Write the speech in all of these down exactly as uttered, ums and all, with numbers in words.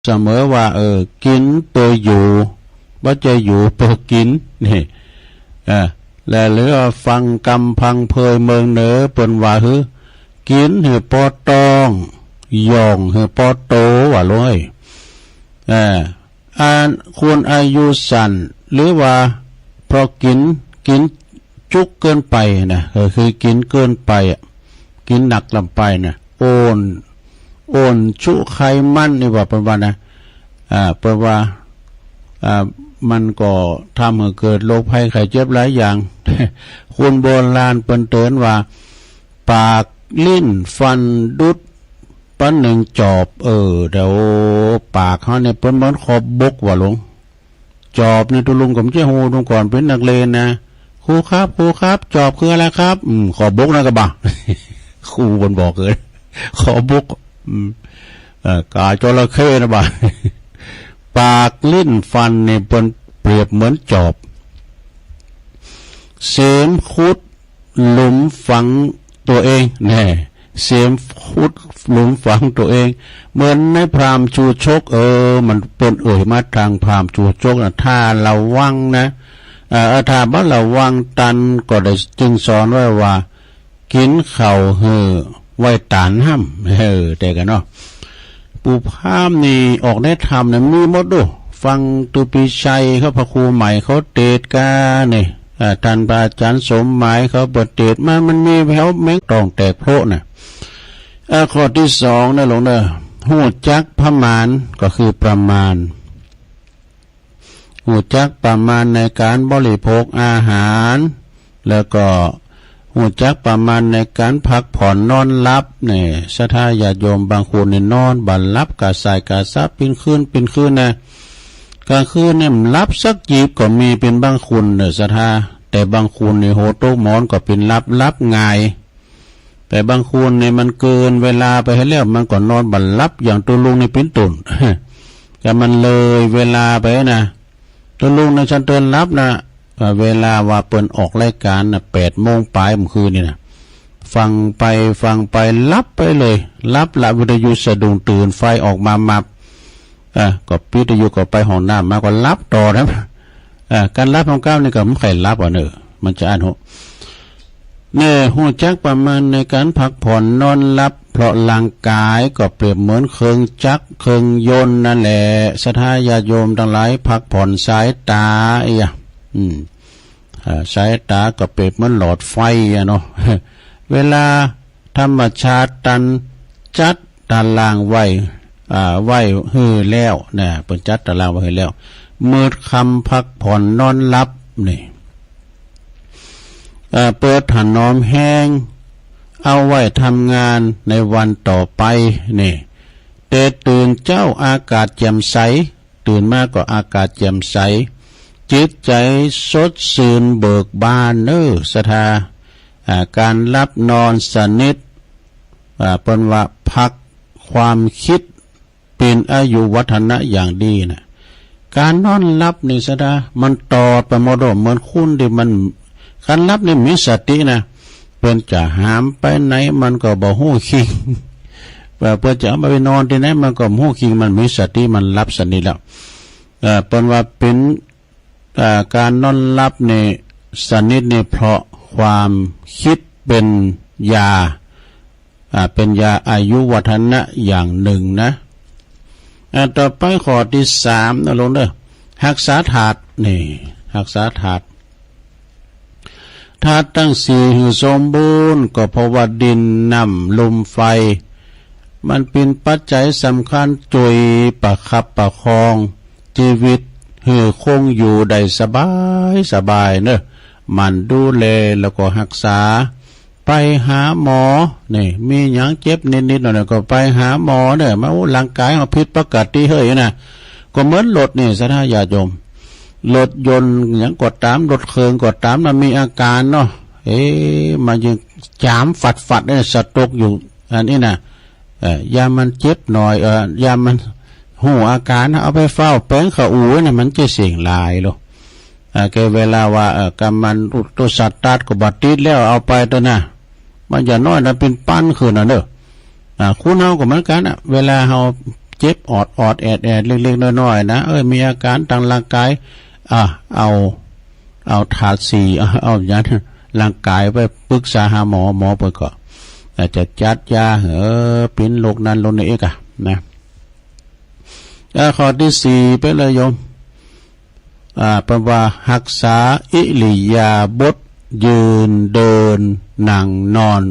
เสมอว่า เออ กิ๋นเปื้ออยู่ บ่ใจ้อยู่เปื้อกิ๋น นี่ เออ และหรือว่าฟังกำพังเพยเมืองเหนือเปิ้นว่าหื้อ กิ๋นหื้อปอตอง ย่องหื้อปอโต ว่าเลย เออ อันคนอายุสั้น หรือว่าเพราะกิ๋น กิ๋นจุกเกินไปนะ ก็คือกิ๋นเกินไปอะ กิ๋นหนักล้ำไปนะ อ้วน อ้วนชุไขมันนี่ว่าเปิ้นว่านะ อ่า เปิ้นว่า อ่า มันก็ทำหื้อเกิดโรคภัยไข้เจ็บหลายอย่าง คนโบราณเปิ้นเตื๋อนว่า ปากลิ้นฟันดุดประหนึ่งจอบ เออ เดี๋ยวปากเฮาเนี่ยเปิ้นเหมือนขอบบกว่าหลวง จอบนี่ตุ๊ลุงก็บ่ใจ้ฮู้ ตุ๊ลุงก่อนเป๋นนักเรียนนะ ครูครับ ครูครับ จอบคืออะไรครับ อืม ขอบบกนะก็บ่า ครูเปิ้นบอกเลย ขอบบก อืม เอ่อ ก๋าจระเข้นะบ่า ปากลิ้นฟันนี่เปิ้นเปรียบเหมือนจอบ เสมขุดหลุมฝังตั๋วเอง แน่ เสมขุดหลุมฝังตั๋วเอง เหมือนในพราหมณ์ชูชก เออ มันเปิ้นเอ่ยมาตางพราหมณ์ชูชกนะ ถ้าระวังนะ เอ่อ ถ้าบ่ระวังตันก็ได้จึงสอนไว้ว่า กิ๋นข้าวหื้อไว้ตานห้ำ เออ แต่กันเนาะ ปู่พราหมณ์นี่ออกในธรรมเนี่ยมีหมดดู ฟังตูปีชัยเขา พระครูใหม่เขาเตสน์กานี่ อ่า ต้านพระอาจ๋ารย์สมหมายเขาเปิ้นเตสน์มา มันมีแถวแม้งต้องแตกโพละน่ะ อ่า ข้อตี้สองนะหลวงเด้อ ฮู้จักประมาณ ก็คือประมาณ ฮู้จักประมาณในก๋านบริโภคอาหาร แล้วก็ฮู้จักประมาณในก๋านพักผ่อนนอนหลับ นี่ ศรัทธาญาติโยมบางคนนี่นอนบ่หลับ กระส่ายกระสับ ปิ้นคืนปิ้นคืนนะ ก๋างคืนนี่บ่หลับสักจีบก็มี เป๋นบางคนเน่อศรัทธา แต่บางคนนี่โหตกหมอนก็เป๋นหลับ หลับง่าย แต่บางคนนี่มันเกินเวลาไปหั้นแล้ว มันก็นอนบ่หลับ อย่างตุ๊ลุงนี่เป๋นต้น ก็มันเลยเวลาไปนะ ตุ๊ลุงนี่ฉันเถิงหลับนะ เอ่อ เวลาว่าเปิ้นออกรายก๋านนะ แปดโมงป๋ายเมื่อคืนนี่นะ ฟังไปฟังไปหลับไปเลย หลับละ วิทยุสะดุ้งตื่น ไฟออกมามับ อ่ะ ก็ปิดวิทยุ ก็ไปห้องน้ำมา ก็หลับต่อนะ อ่ะ ก๋านหลับของเก่านี่ก็บ่ใค่หลับอ่ะเน่อ มันจะอั้นหัว แน่ ฮู้จักประมาณในก๋านพักผ่อนนอนหลับ เพราะร่างก๋ายก็เปรียบเหมือนเครื่องจักรเครื่องยนต์นั่นแหละ ศรัทธาญาติโยมตังหลาย พักผ่อนสายต๋า เอ้ย อืม อ่า สายต๋าก็เปรียบเหมือนหลอดไฟอะเนาะ เวลาธรรมชาติตันจัดตารางไว้ อ่า ไว้หื้อแล้วนะ เปิ้นจัดตารางไว้หื้อแล้ว มืดค่ำพักผ่อนนอนหลับ นี่ เอ่อ เปิดถนอมแฮง เอาไว้ทำงานในวันต่อไป นี่ แต่ตื่นเจ๊าอากาศแจ่มใส ตื่นมาก็อากาศแจ่มใส จิตใจ๋สดซื่นเบิกบานเน่อศรัทธา อ่า ก๋านหลับนอนสนิท อ่า เปิ้นว่าพักความกึ๊ด เป๋นอายุวัฒนะอย่างดีนะ ก๋านนอนหลับนี่ศรัทธา มันตอดไปหมด เหมือนคนตี้มัน ก๋านหลับนี่มีสตินะ เปิ้นจะหามไปไหนมันก็บ่ฮู้คิง เอ่อ เปิ้นจะเอาไปนอนตี้ไหนมันก็บ่ฮู้คิง มันมีสติ มันหลับสนิทแล้ว เอ่อ เปิ้นว่าเป๋น เอ่อ ก๋านนอนหลับนี่สนิทนี่เพราะความกึ๊ดเป๋นยา อ่า เป๋นยาอายุวัฒนะอย่างนึ่งนะ อ่า ต่อไปข้อตี้สามนะหลวงเน่อ ฮักษาธาตุ นี่ ฮักษาธาตุ ธาตุตังสี่หื้อสมบูรณ์ ก็เพราะว่าดิน น้ำ ลม ไฟ มันเป๋นปัจจัยสำคัญจ้วยประคับประคองจีวิตหื้อคงอยู่ได้สบายสบายเน่อ หมั่นดูแลแล้วก็ฮักษา ไปหาหมอ นี่ มีหยังเจ็บนิดๆ หน่อยๆ ก็ไปหาหมอเน่อ มา โอ้ ร่างก๋ายเฮาผิดปกติเฮ้ยนะ ก็เหมือนรถนี่ศรัทธาญาติโยม รถยนต์หยังก็ต๋าม รถเครื่องก็ต๋าม มันมีอาก๋ารเนาะ เอ๊ะ มันยังจ๋ามฝัดๆ เนี่ย สต๊อกอยู่ อันนี้นะ เอ่อ ยามมันเจ็บหน่อย เอ่อ ยามมันฮู้อาก๋ารนะ เอาไปเฝ้าแป๋งเข้าอู่นะ มันจะเสี้ยงหลายโลด อ่า แก่เวลาว่า เอ่อ กำมันรถสตาร์ทก็บ่ติดแล้ว เอาไปเต๊อะนะ มันอย่างน้อยนะเป๋นปันขึ้นน่ะเน่อ อ่า คนเฮาก็เหมือนกั๋นน่ะ เวลาเฮา เจ็บออดๆ แอดๆ เล็กๆ น้อยๆ นะ เออ มีอาก๋านตางร่างก๋าย อ่ะ เอา เอาธาตุสี่ เอา เอาหยัง ร่างก๋ายไปปรึกษาหาหมอ หมอเปิ้นก็ อาจจะจัดยา เออ เป๋นโรคนั้นโรคนี้เอกอะนะ อ่า ข้อตี้สี่ไปเลยโยม อ่า เปิ้นว่าฮักษาอิริยาบถยืนเดินนั่งนอน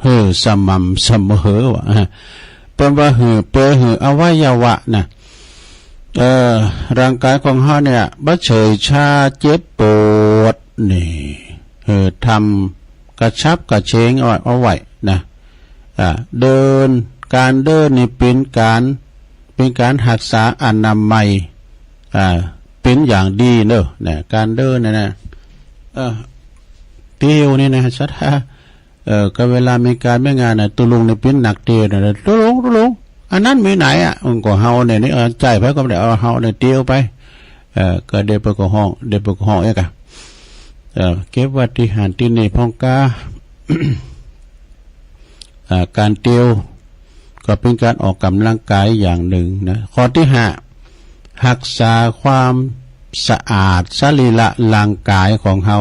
หื้อสม่ำเสมอว่ะ เปิ้นว่าหื้อ เปื้อหื้ออวัยวะนะ เอ่อ ร่างก๋ายของเฮาเนี่ย บ่เฉยชาเจ็บปวดนี่ หื้อทำกระฉับกระเฉงเอาไว้ เอาไว้นะ อ่า เดิน ก๋านเดินนี่เป๋นก๋าน เป๋นก๋านฮักษาอนามัย อ่า เป๋นอย่างดีเนาะ นะ ก๋านเดินเนี่ยนะ เออ เตียวนี่นะ ศรัทธา เออ ก็เวลามีก๋านมีงานนะ ตุ๊ลุงนี่เป๋นนักเตียวนะ ตุ๊ลุง ตุ๊ลุง อันนั้นมีไหนอะ มันก็เฮาเนี่ยนี่ เออ ใจ้ ไผก็บ่ได้ เอา เฮาเนี่ยเตียวไป เออ ก็เดี๋ยวเปิ้นก็ฮ้อง เดี๋ยวเปิ้นก็ฮ้องเอกอะ เออ เก็บไว้ตี้หั้นตี้นี่พ่องกา อ่า ก๋านเตียวก็เป๋นก๋านออกก๋ำลังกายอย่างนึ่งนะ ข้อตี้ห้า ฮักษาความสะอาดสรีระร่างกายของเฮา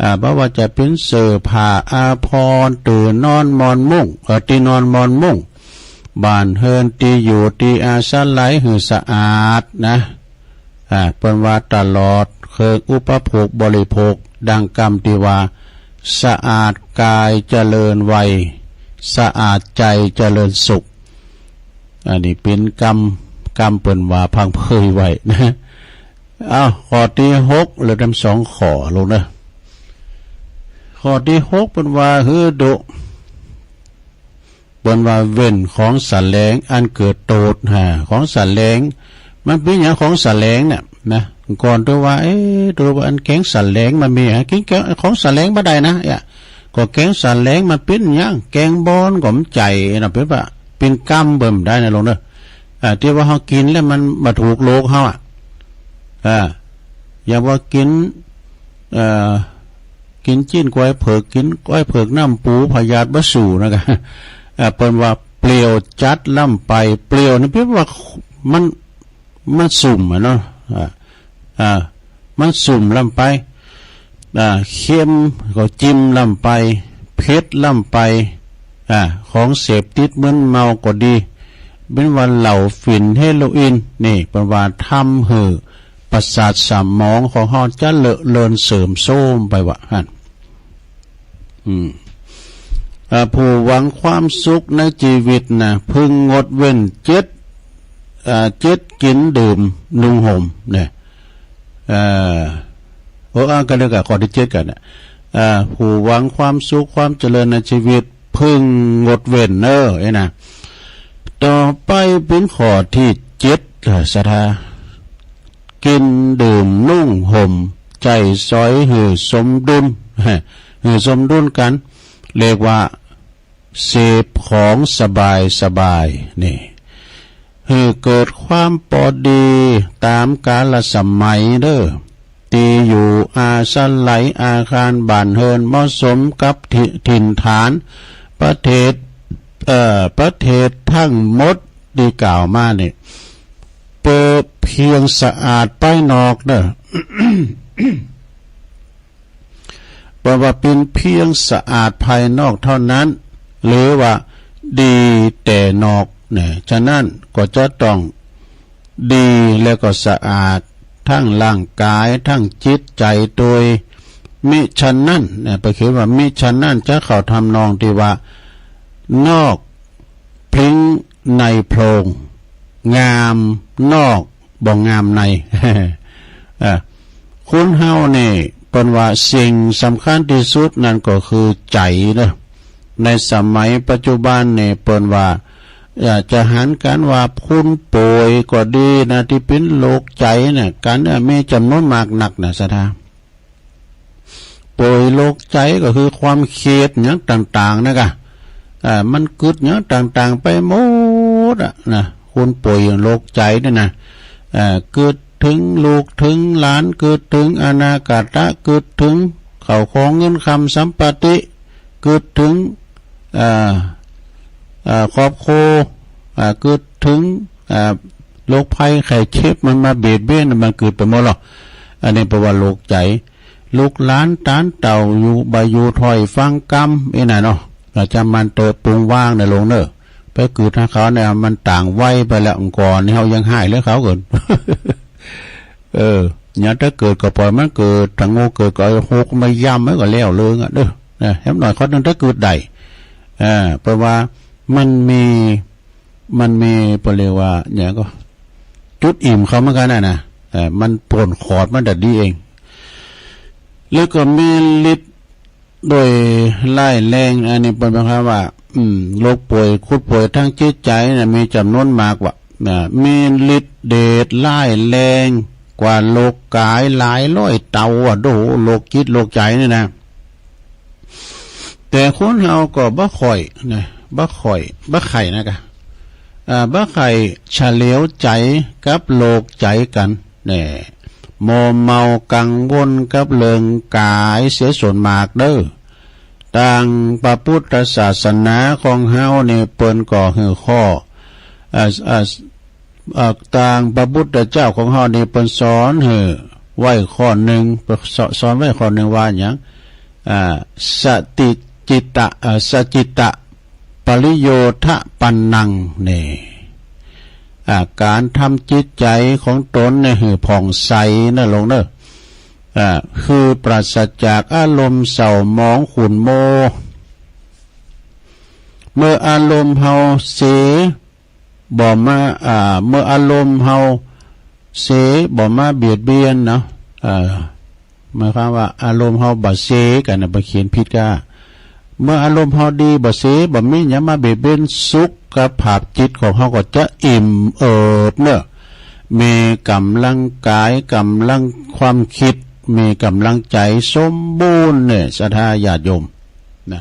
อ่า บ่ว่าจะเป๋นเสื้อผ้าอาภรณ์ ตี้นอนหมอนมุ้ง เอ่อ ตี้นอนหมอนมุ้ง บ้านเฮือน ตี้อยู่ตี้อาศัยหื้อสะอาดนะ อ่า เปิ้นว่าตลอดเครื่องอุปโภคบริโภค ดังกำตี้ว่า สะอาดกายเจริญวัย สะอาดใจเจริญสุข อันนี้เป๋นกำ กำเปิ้นว่าพังเพยไว้นะ อ้าว ข้อตี้หก เหลือตำสองข้อลูกเนาะ ข้อตี้หกเปิ้นว่าหื้อดุ เปิ้นว่าเว้นของสะแหลงอันเกิดโตด ฮะ ของสะแหลง มันเป๋นหยังของสะแหลงเนี่ยนะ ก่อนตัวว่า เอ๊ะ ตัวว่าอันแกงสะแหลงมันมีหยัง กิ๋นแกงของสะแหลงบ่ได้นะ เอ๊ะ ก็แกงสะแหลงมันเป๋นหยัง แกงบอนก็บ่ใจ้นะ เป๋นว่าเป๋นกำเปิ้นบ่ได้นะลูกเนาะ อ่า ตี้ว่าเฮากิ๋นแล้วมันบ่ถูกโลกเฮาอะ อ่า อย่างว่ากิ๋น เอ่อ กิ๋นจิ๊นก้อยเผิก กิ๋นก้อยเผิกน้ำปู พยาธิบ่สู้นะกะ อ่า เปิ้นว่าเปรี้ยวจัดล้ำไป เปรี้ยวนี่เปิ้นว่ามัน มันสุ้มอะเนาะ อ่า อ่า มันสุ้มล้ำไป อ่า เค็มก็จิมล้ำไป เผ็ดล้ำไป อ่า ของเสพติดมึนเมาก็ดี เป๋นว่าเหล้า ฝิ่น เฮโรอีน นี่ เปิ้นว่าทำหื้อประสาทสมองของเฮาจะเลอะเลือนเสื่อมโทรมไปว่าหั้น อืม อ่า ผู้หวังความสุขในจีวิตนะ พึงงดเว้นเจ็ด อ่า เจ็ด กิ๋นดื่มนุ่งห่มเนี่ย เอ่อ เออ อ่านกั๋นเลยก่า ข้อตี้เจ็ดก่านะ อ่า ผู้หวังความสุขความเจริญในจีวิต พึงงดเว้นเน่อ เอ๊ะนะ ต่อไปเป๋นข้อตี้เจ็ด เอ่อ ศรัทธา กิ๋นดื่มนุ่งห่ม ใจ๊สอยหื้อสมดุล หื้อสมดุลกั๋น เรียกว่า เสพของสบายสบาย นี่ หื้อเกิดความปอดีต๋ามกาลสมัยเน่อ ตี้อยู่อาศัย อาคารบ้านเฮือนเหมาะสมกับถิ่น ถิ่นฐาน ประเภท เอ่อ ประเภทตังหมดตี้กล่าวมานี่ เป๋นเพียงสะอาดภายนอกเน่อ เปิ้นว่าเป๋นเพียงสะอาดภายนอกเต้านั้น หรือว่าดีแต่นอกเนี่ย ฉะนั้นก็จะต้องดีแล้วก็สะอาดตังร่างก๋ายตังจิตใจ๋โตย มิฉะนั้นเนี่ย เปิ้นเขียนว่า มิฉะนั้นจะเข้าทำนองตี้ว่า นอก พลิ้งในโพรง งามนอกบ่งามใน อ่ะ คนเฮานี่เปิ้นว่าสิ่งสำคัญตี้สุดนั้นก็คือใจ๋เนาะ ในสมัยปัจจุบันนี่เปิ้นว่า อ่า จะหันกั๋นว่าคนป่วยก็ดีนะ ตี้เป๋นโรคใจ๋เนี่ย กั๋นเนี่ยมีจ๋ำนวนมากนักนะ ศรัทธา ป่วยโรคใจ๋ก็คือความเคียดหยังต่างๆ นะกะ อ่า มันกึ๊ดหยังต่างๆ ไปหมดอะนะ คนป่วยโรคใจ๋เนี่ยนะ อ่า กึ๊ดเถิงลูกเถิงหลาน กึ๊ดเถิงอนาคตะ กึ๊ดเถิงข้าวของเงินคำสัมปติ กึ๊ดเถิง อ่า อ่า ครอบครัว อ่า กึ๊ดเถิง อ่า โรคภัยไข้เจ็บมันมาเบียดเบียน มันเกิดไปหมดหรอก อันนี้แปลว่าโรคใจ๋ ลูกหลานต๋านเต้าอยู่ บ่อยู่ถ้อยฟังกำ อี้น่ะเนาะ อาจจะมันเตอะ ปรุงวางน่ะลงเน่อ ไปเกิดหาเขาเนี่ย มันต่างวัยไปแล้ว ก่อนนี่เฮายังฮ้ายเหลือเขาเกิน เออ เนี่ย ถ้าเกิดก็ปล่อยมันเกิด ถ้าโง่เกิดก็เอาหอกมาย่ำไว้ก็แล้วเลยอะ เด้อ นะ แหมหน่อยข้อหนึ่ง ถ้าเกิดได้ อ่า แปลว่ามันมี มันมี เปิ้นเรียกว่า หยังก็ จุดอิ่มเขาเหมือนกั๋นน่ะนะ เออ มันป๊นขอดมันได้ดีเอง แล้วก็มีฤทธิ์ โดยร้ายแรง อันนี้เปิ้นหมายความว่า อืม โรคป่วย คุดป่วยตางจิตใจ๋น่ะ มีจ๋ำนวนมากว่า อ่า มีฤทธิ์เดชร้ายแรงกว่าโรคก๋ายหลายร้อยเต้าอะ โด โรคจิตโรคใจ๋นี่นะ แต่คนเฮาก็บ่ค่อยนะ บ่ค่อย บ่ใค่นะกะ อ่า บ่ใค่เฉลียวใจ๋กับโรคใจ๋กั๋น แน่ มัวเมากังวลกับเรื่องก๋ายเสียส่วนมากเด้อ ตางพระพุทธศาสนาของเฮานี่เปิ้นก็หื้อข้อ อ่า อ่า อ่า ตางพระพุทธเจ้าของเฮานี่เปิ้นสอนหื้อไว้ข้อหนึ่ง ส- สอนไว้ข้อหนึ่งว่าหยัง อ่า สติจจิตตะ อ่า สจิตตะ ปริโยธะปันนัง นี่ อ่า ก๋านทำจิตใจ๋ของตนเนี่ยหื้อผ่องใสนะลงเน่อ อ่า คือปราศจากอารมณ์เศร้าหมองขุ่นมัว เมื่ออารมณ์เฮาเส บ่มา อ่า เมื่ออารมณ์เฮาเส บ่มาเบียดเบียนเนาะ อ่า หมายความว่าอารมณ์เฮาบ่เสกั๋นนะ บ่เขียนผิดก้า เมื่ออารมณ์เฮาดี บ่เส บ่มีหยังมาเบียดเบียน สุขภาพจิตของเฮาก็จะอิ่มเอิบเน่อ มีก๋ำลังกาย ก๋ำลังความคิด มีก๋ำลังใจ๋สมบูรณ์เนี่ย ศรัทธาญาติโยมนะ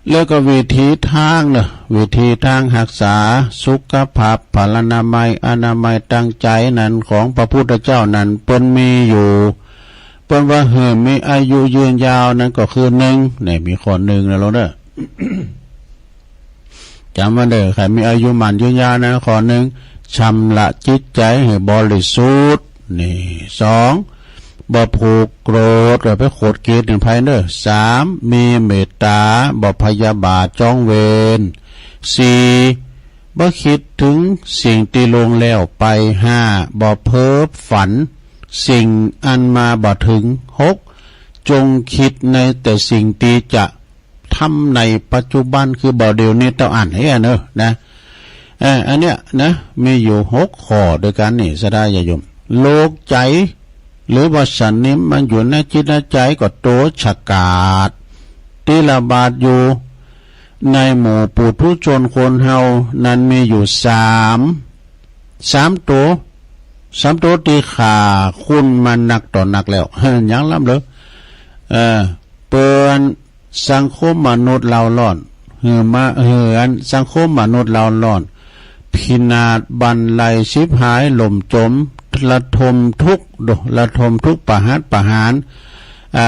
แล้วก็วิธีตางเน่อ วิธีตางฮักษาสุขภาพ พลานามัย อนามัยตางใจ๋นั้น ของพระพุทธเจ้านั้น เปิ้นมีอยู่ เปิ้นว่าหื้อมีอายุยืนยาวนั้นก็คือ หนึ่ง เนี่ย มีข้อหนึ่งนะลงเน่อ จ๋ำไว้เน่อ ใค่มีอายุหมั้นยืนยาวนะ ข้อหนึ่ง ชำระจิตใจ๋หื้อบริสุทธิ์ นี่ สอง บ่ผูกโกรธ บ่ไปโขดเกลียดเหือนใผเน่อ สาม มีเมตต๋า บ่พยาบาทจองเวร สี่ บ่กึ๊ดเถิงสิ่งตี้ล่วงแล้วไป ห้า บ่เพ้อฝันสิ่งอันมาบ่เถิง หก จงกึ๊ดในแต่สิ่งตี้จะ ทำในปัจจุบัน คือบ่าเดี่ยวนี้เต้าอั้นเหียเน่อนะ เออ อันเนี้ยนะ มีอยู่หกข้อด้วยกั๋นนี่ ศรัทธาญาติโยม โรคใจ๋ หรือว่าสนิมมันอยู่ในจิตในใจ๋ก็ตั๋วฉกาจ ตี้ระบาดอยู่ในหมู่ปุถุชนคนเฮานั้นมีอยู่สาม สามตั๋ว สามตั๋วตี้ข้าคุ้นมานักต่อนักแล้ว ยังล้ำเหลือ เออ เปื้อน สังคมมนุษย์เล่าร้อน หื้อมา หื้ออันสังคมมนุษย์เล่าร้อน พินาศบันไล ฉิบหายล่มจ๋ม ระทมทุกข์ โด ระทมทุกข์ประหัตประหาร อ่า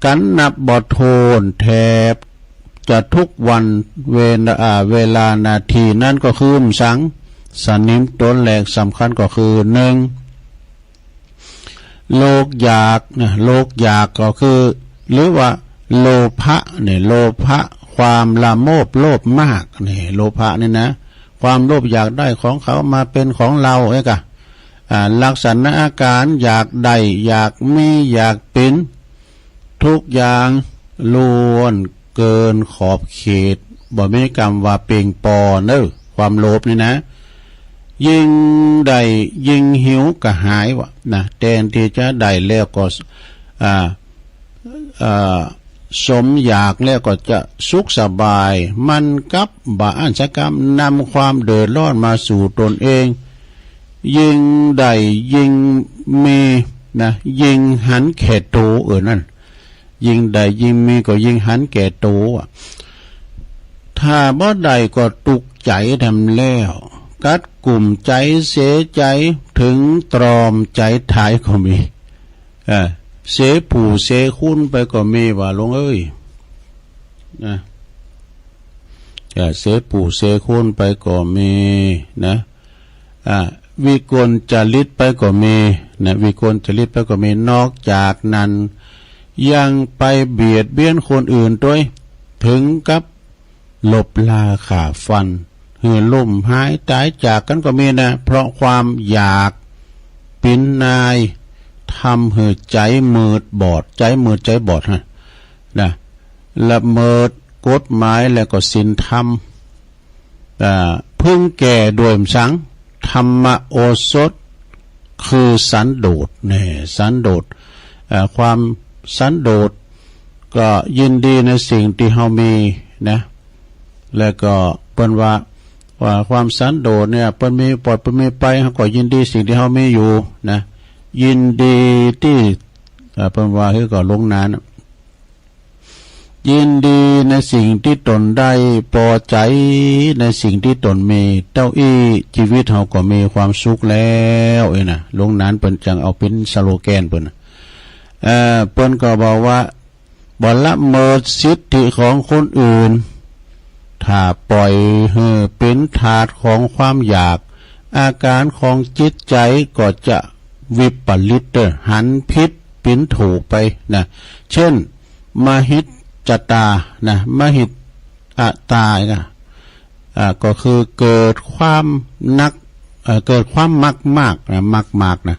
กั๋นนับบ่ถ้วน แทบจะทุกวัน เวลา อ่า เวลานาที นั้นก็คือหยัง สนิมตั๋วแรกสำคัญก็คือ หนึ่ง โรคอยากนะ โรคอยากก็คือ หรือว่าโลภะเนี่ย โลภะ ความละโมบโลภมากเนี่ย โลภะเนี่ยนะ ความโลภอยากได้ของเขามาเป๋นของเฮา เอ๊ะกะ อ่า ลักษณะอาก๋ารอยากได้ อยากมี อยากเป๋น ทุกอย่างล้วนเกินขอบเขต บ่มีกำว่าเปียงปอเน่อ ความโลภนี่นะ ยิ่งได้ยิ่งหิวกระหายว่ะนะ แตนตี้จะได้แล้วก็ อ่า อ่า สมอยากแล้วก็จะสุขสบาย มันกลับบ่อั้นสักกำ นำความเดือดร้อนมาสู่ตนเอง ยิ่งได้ยิ่งมีนะ ยิ่งหันแก่ตั๋ว เออ นั่น ยิ่งได้ยิ่งมีก็ยิ่งหันแก่ตั๋วอะ ถ้าบ่ได้ก็ตุ๊กใจ๋แถมแล้ว กัดกุ้มใจ๋เสียใจ๋ เถิงตรอมใจ๋ต๋ายก็มี เออ เสียผู้เสียคนไปก็มีว่าหลวงเอ้ย นะ เออ เสียผู้เสียคนไปก็มีนะ อ่า วิกลจริตไปก็มีนะ วิกลจริตไปก็มี นอกจากนั้น ยังไปเบียดเบียนคนอื่นตวย เถิงกับลบฆ่าฆ่าฟัน หื้อล้มหายต๋ายจากกั๋นก็มีนะ เพราะความอยาก ปิ๋นนาย ทำหื้อใจ๋มืดบอด ใจ๋มืดใจ๋บอดฮะ นะ ละเมิดกฎหมายและก็ศีลธรรม อ่า พึงแก้ด้วยหยัง ธรรมโอสถ คือสันโดษ แน่ สันโดษ อ่า ความสันโดษ ก็ยินดีในสิ่งตี้เฮามีนะ แล้วก็เปิ้นว่า ว่าความสันโดษเนี่ย เปิ้นมีปอด เปิ้นมีไป เฮาก็ยินดีสิ่งตี้เฮามีอยู่นะ ยินดีตี้ อ่า เปิ้นว่า หื้อก็หลงหนาน ยินดีในสิ่งตี้ตนได้ ปอใจ๋ในสิ่งตี้ตนมี เต้าอี้จีวิตเฮาก็มีความสุขแล้ว เอ้ยนะ หลวงหนานเปิ้นจังเอาเป๋นสโลแกนเปิ้นนะ เอ่อ เปิ้นก็บอกว่า บ่ละเมิดสิทธิของคนอื่น ถ้าปล่อยหื้อเป๋นทาสของความอยาก อาก๋านของจิตใจ๋ก็จะวิปริตเต๊อะ หันผิดเป๋นถูกไปนะ เช่น มหิจฉตานะ มหิจฉตานะ อ่า ก็คือเกิดความนัก เอ่อ เกิดความมักมากนะ มักมากนะ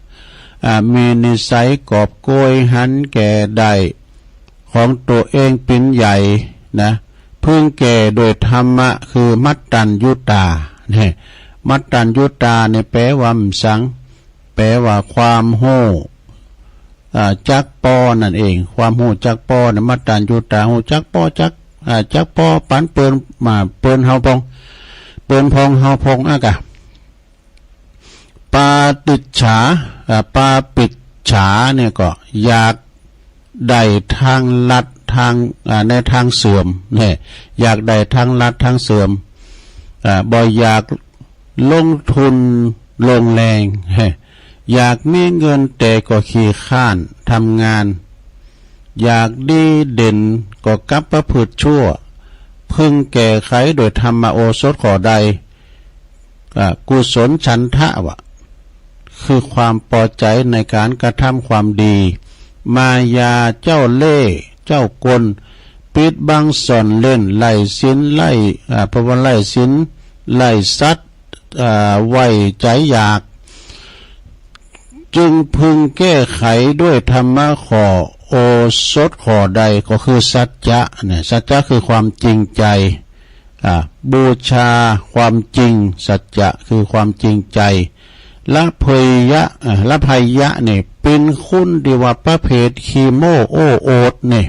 อ่า มีนิสัยกอบโกย หันแก่ได้ของตั๋วเองเป๋นใหญ่นะ พึงแก้ด้วยธรรมะ คือมัตตัญญูตา เนี่ย มัตตัญญูตาเนี่ยแปลว่าหยัง แปลว่าความฮู้ อ่า จักปอนั่นเอง ความฮู้จักปอเนี่ย มัตตัญญูตา ฮู้จักปอ จัก อ่า จักปอปันเปิ้น มาเปิ้นเฮาพ่อง เปิ้นพ่องเฮาพ่องอะกะ ปาปิจฉา อ่า ปาปิจฉาเนี่ยก็อยากได้ทางลัด ทาง อ่า ในทางเสื่อม เนี่ย อยากได้ทางลัดทางเสื่อม อ่า บ่อยาก ลงทุนลงแรง อยากมีเงินแต่ก็ขี้คร้านทำงาน อยากดีเด่นก็กลับประพฤติชั่ว พึงแก้ไขโดยธรรมโอสถข้อใด อ่า กุศลฉันทะวะ คือความปอใจ๋ในก๋านกระทำความดี มายาเจ้าเล่ห์เจ้ากล ปิดบังซ่อนเร้น ไล่สิน ไล่ อ่า เพราะว่าไล่สิน ไล่สัตว์ อ่า ไว้ใจ๋อยาก จึงพึงแก้ไขด้วยธรรมะข้อโอสถข้อใด ก็คือสัจจะเนี่ย สัจจะคือความจริงใจ๋ อ่า บูชาความจริง สัจจะคือความจริงใจ๋ ละเพยยะ อ่า ละเพยยะเนี่ย เป๋นคนตี้ว่าประเภทขี้โม้โอ้อวดเนี่ย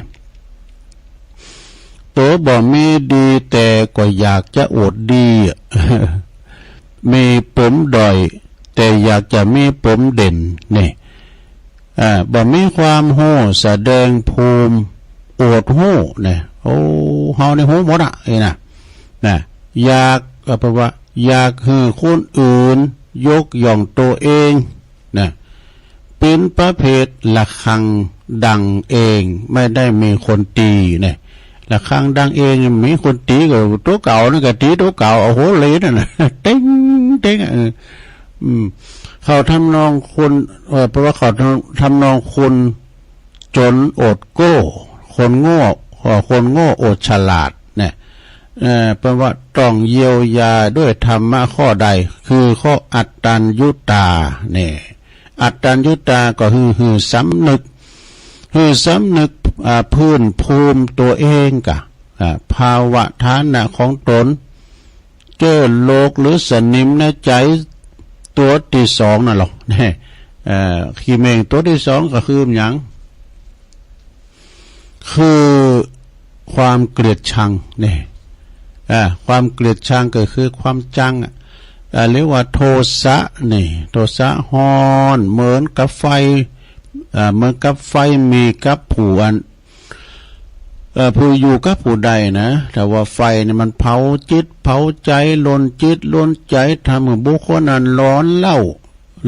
ตั๋วบ่มีดีแต่ก็อยากจะอวดดีอะ มีป๋มด้อยแต่อยากจะมีป๋มเด่นเนี่ย อ่า บ่มีความฮู้แสดงภูมิอวดฮู้เนี่ย โอ้ เฮานี่ฮู้หมดอะ เอ้ยนะ นะ อยาก ก็แปลว่า อยากหื้อคนอื่นยกย่องตั๋วเอง นะ เป๋นประเภทระฆังดังเอง ไม่ได้มีคนตี๋เนี่ย ระฆังดังเองมีคนตี๋ก็ตั๋วเก่านั่นก็ตี๋ตั๋วเก่า โอ้โห เลยนั่นน่ะ เต๊ง เต๊ง เออ อืม เข้าทำนองคน เอ่อ แปลว่าเข้าทำนองคนจ๋นอดโก้ คนโง่ เอ่อ คนโง่อดฉลาดเนี่ย เอ่อ แปลว่าต้องเยียวยาด้วยธรรมะข้อใด คือข้ออัตตัญญูตาเนี่ย อัตตัญญูตาก็คือ คือสำนึก คือสำนึก อ่า พื้นภูมิตั๋วเองกะ อ่า ภาวะฐานะของตน เจ้อโรคหรือสนิมในใจ๋ตั๋วตี้สองนั่นหละ เนี่ย เอ่อ ขี้เม่งตั๋วตี้สองก็คือหยัง คือความเกลียดชังเนี่ย อ่า ความเกลียดชังก็คือความจังอะ อ่า เรียกว่าโทสะนี่ โทสะฮ้อนเหมือนกับไฟ อ่า เหมือนกับไฟมีกับผู้อัน เอ่อ ผู้อยู่กับผู้ใดนะ ถ้าว่าไฟเนี่ยมันเผาจิตเผาใจ๋ ลนจิตลนใจ๋ ทำหื้อบุคคลนั้นร้อนเล่า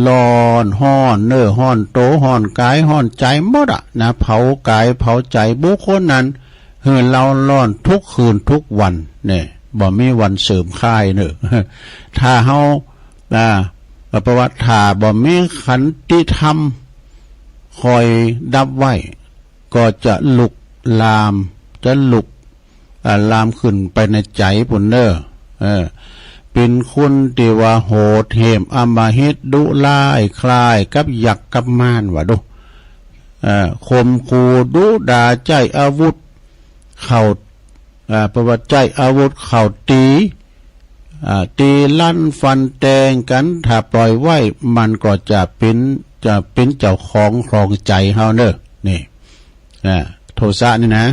ร้อน ฮ้อนเนื้อฮ้อนตั๋ว ฮ้อนก๋ายฮ้อนใจ๋หมดอะนะ เผาก๋ายเผาใจ๋บุคคลนั้น หื้อเล่าร้อนทุกคืนทุกวันเนี่ย บ่มีวันเสื่อมคลายเนอะ ถ้าเฮา อ่า เพราะว่าถ้าบ่มีขันติธรรมคอยดับไว้ ก็จะลุกลาม จะลุก อ่า ลามขึ้นไปในใจ๋ปู้นเน่อ เออ เป๋นคนตี้ว่าโหดเหี้ยมอำมหิตดุร้ายคล้ายกับยักษ์กับมารว่าดู เออ ข่มขู่ดุด่าใจ๊อาวุธเข้า อ่า เพราะว่าใจ๊อาวุธเข้าตี๋ อ่า ตี๋ลันฟันแตงกั๋น ถ้าปล่อยไว้มันก็จะเป๋น จะเป๋นเจ้าของครองใจ๋เฮาเน่อ นี่ อ่า โทสะนี่นะ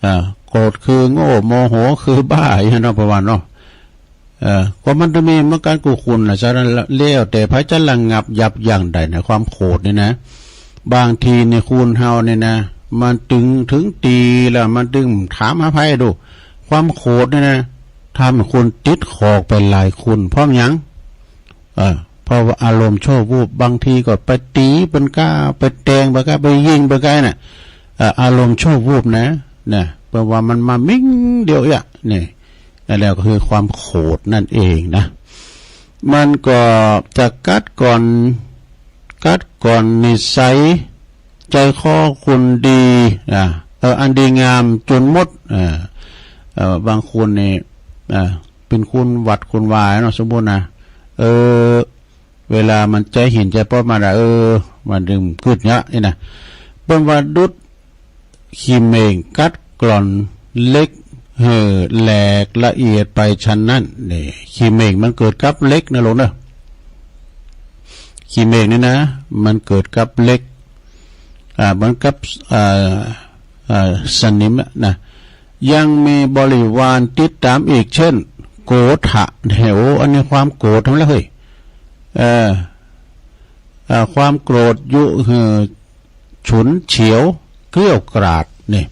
อ่า โกรธคือโง่ โมโหคือบ้า อย่างเนาะ ประมาณเนาะ เออ ก็มันจะมีเหมือนกั๋นกู้คนน่ะ ฉะนั้นแล้วแต่ใผจะระงับยับยั้งได้นะ ความโกรธนี่นะ บางทีนี่คนเฮานี่นะ มันตึง เถิงตี๋แล้ว มันตึงถามหาใผดู ความโกรธนี่นะ ทำให้คนติดขอกไปหลายคน เพราะหยัง เออ เพราะว่าอารมณ์ชั่ววูบ บางทีก็ไปตี๋เปิ้นก้า ไปแตงเปิ้นก้า ไปยิงเปิ้นก้าน่ะ เอ่อ อารมณ์ชั่ววูบนะ นะ เพราะว่ามันมามิ่งเดียวเอี้ย นี่ แล้วก็คือความโกรธนั่นเองนะ มันก็จะกัดก่อน กัดก่อนนิสัย ใจ๋คอคนดี อ่า เออ อันดีงามจ๋นหมด อ่า เออ บางคนนี่ อ่า เป๋นคนหวาดคนวายเนาะ สมมุตินะ เออ เวลามันใจ๊หินใจ๊ป๊อดมาละ เออ มันตึงกึ๊ดเนาะ นี่นะ เปิ้นว่าดุจขี้เหม่งกัดก่อนเหล็กหื้อแหลกละเอียดไปฉันนั้น นี่ ขี้เหม่งมันเกิดกับเหล็กนะลูกเน่อ ขี้เหม่งนี่นะ มันเกิดกับเหล็ก อ่า เหมือนกับ อ่า อ่า สนิมอะนะ ยังมีบริวารติดต๋ามอีก เช่น โกธะ เนี่ย โอ้ อันนี้ความโกรธทั้งนั้นเฮ้ย เออ อ่า ความโกรธยุหื้อ ฉุนเฉียว เกรี้ยวกราด นี่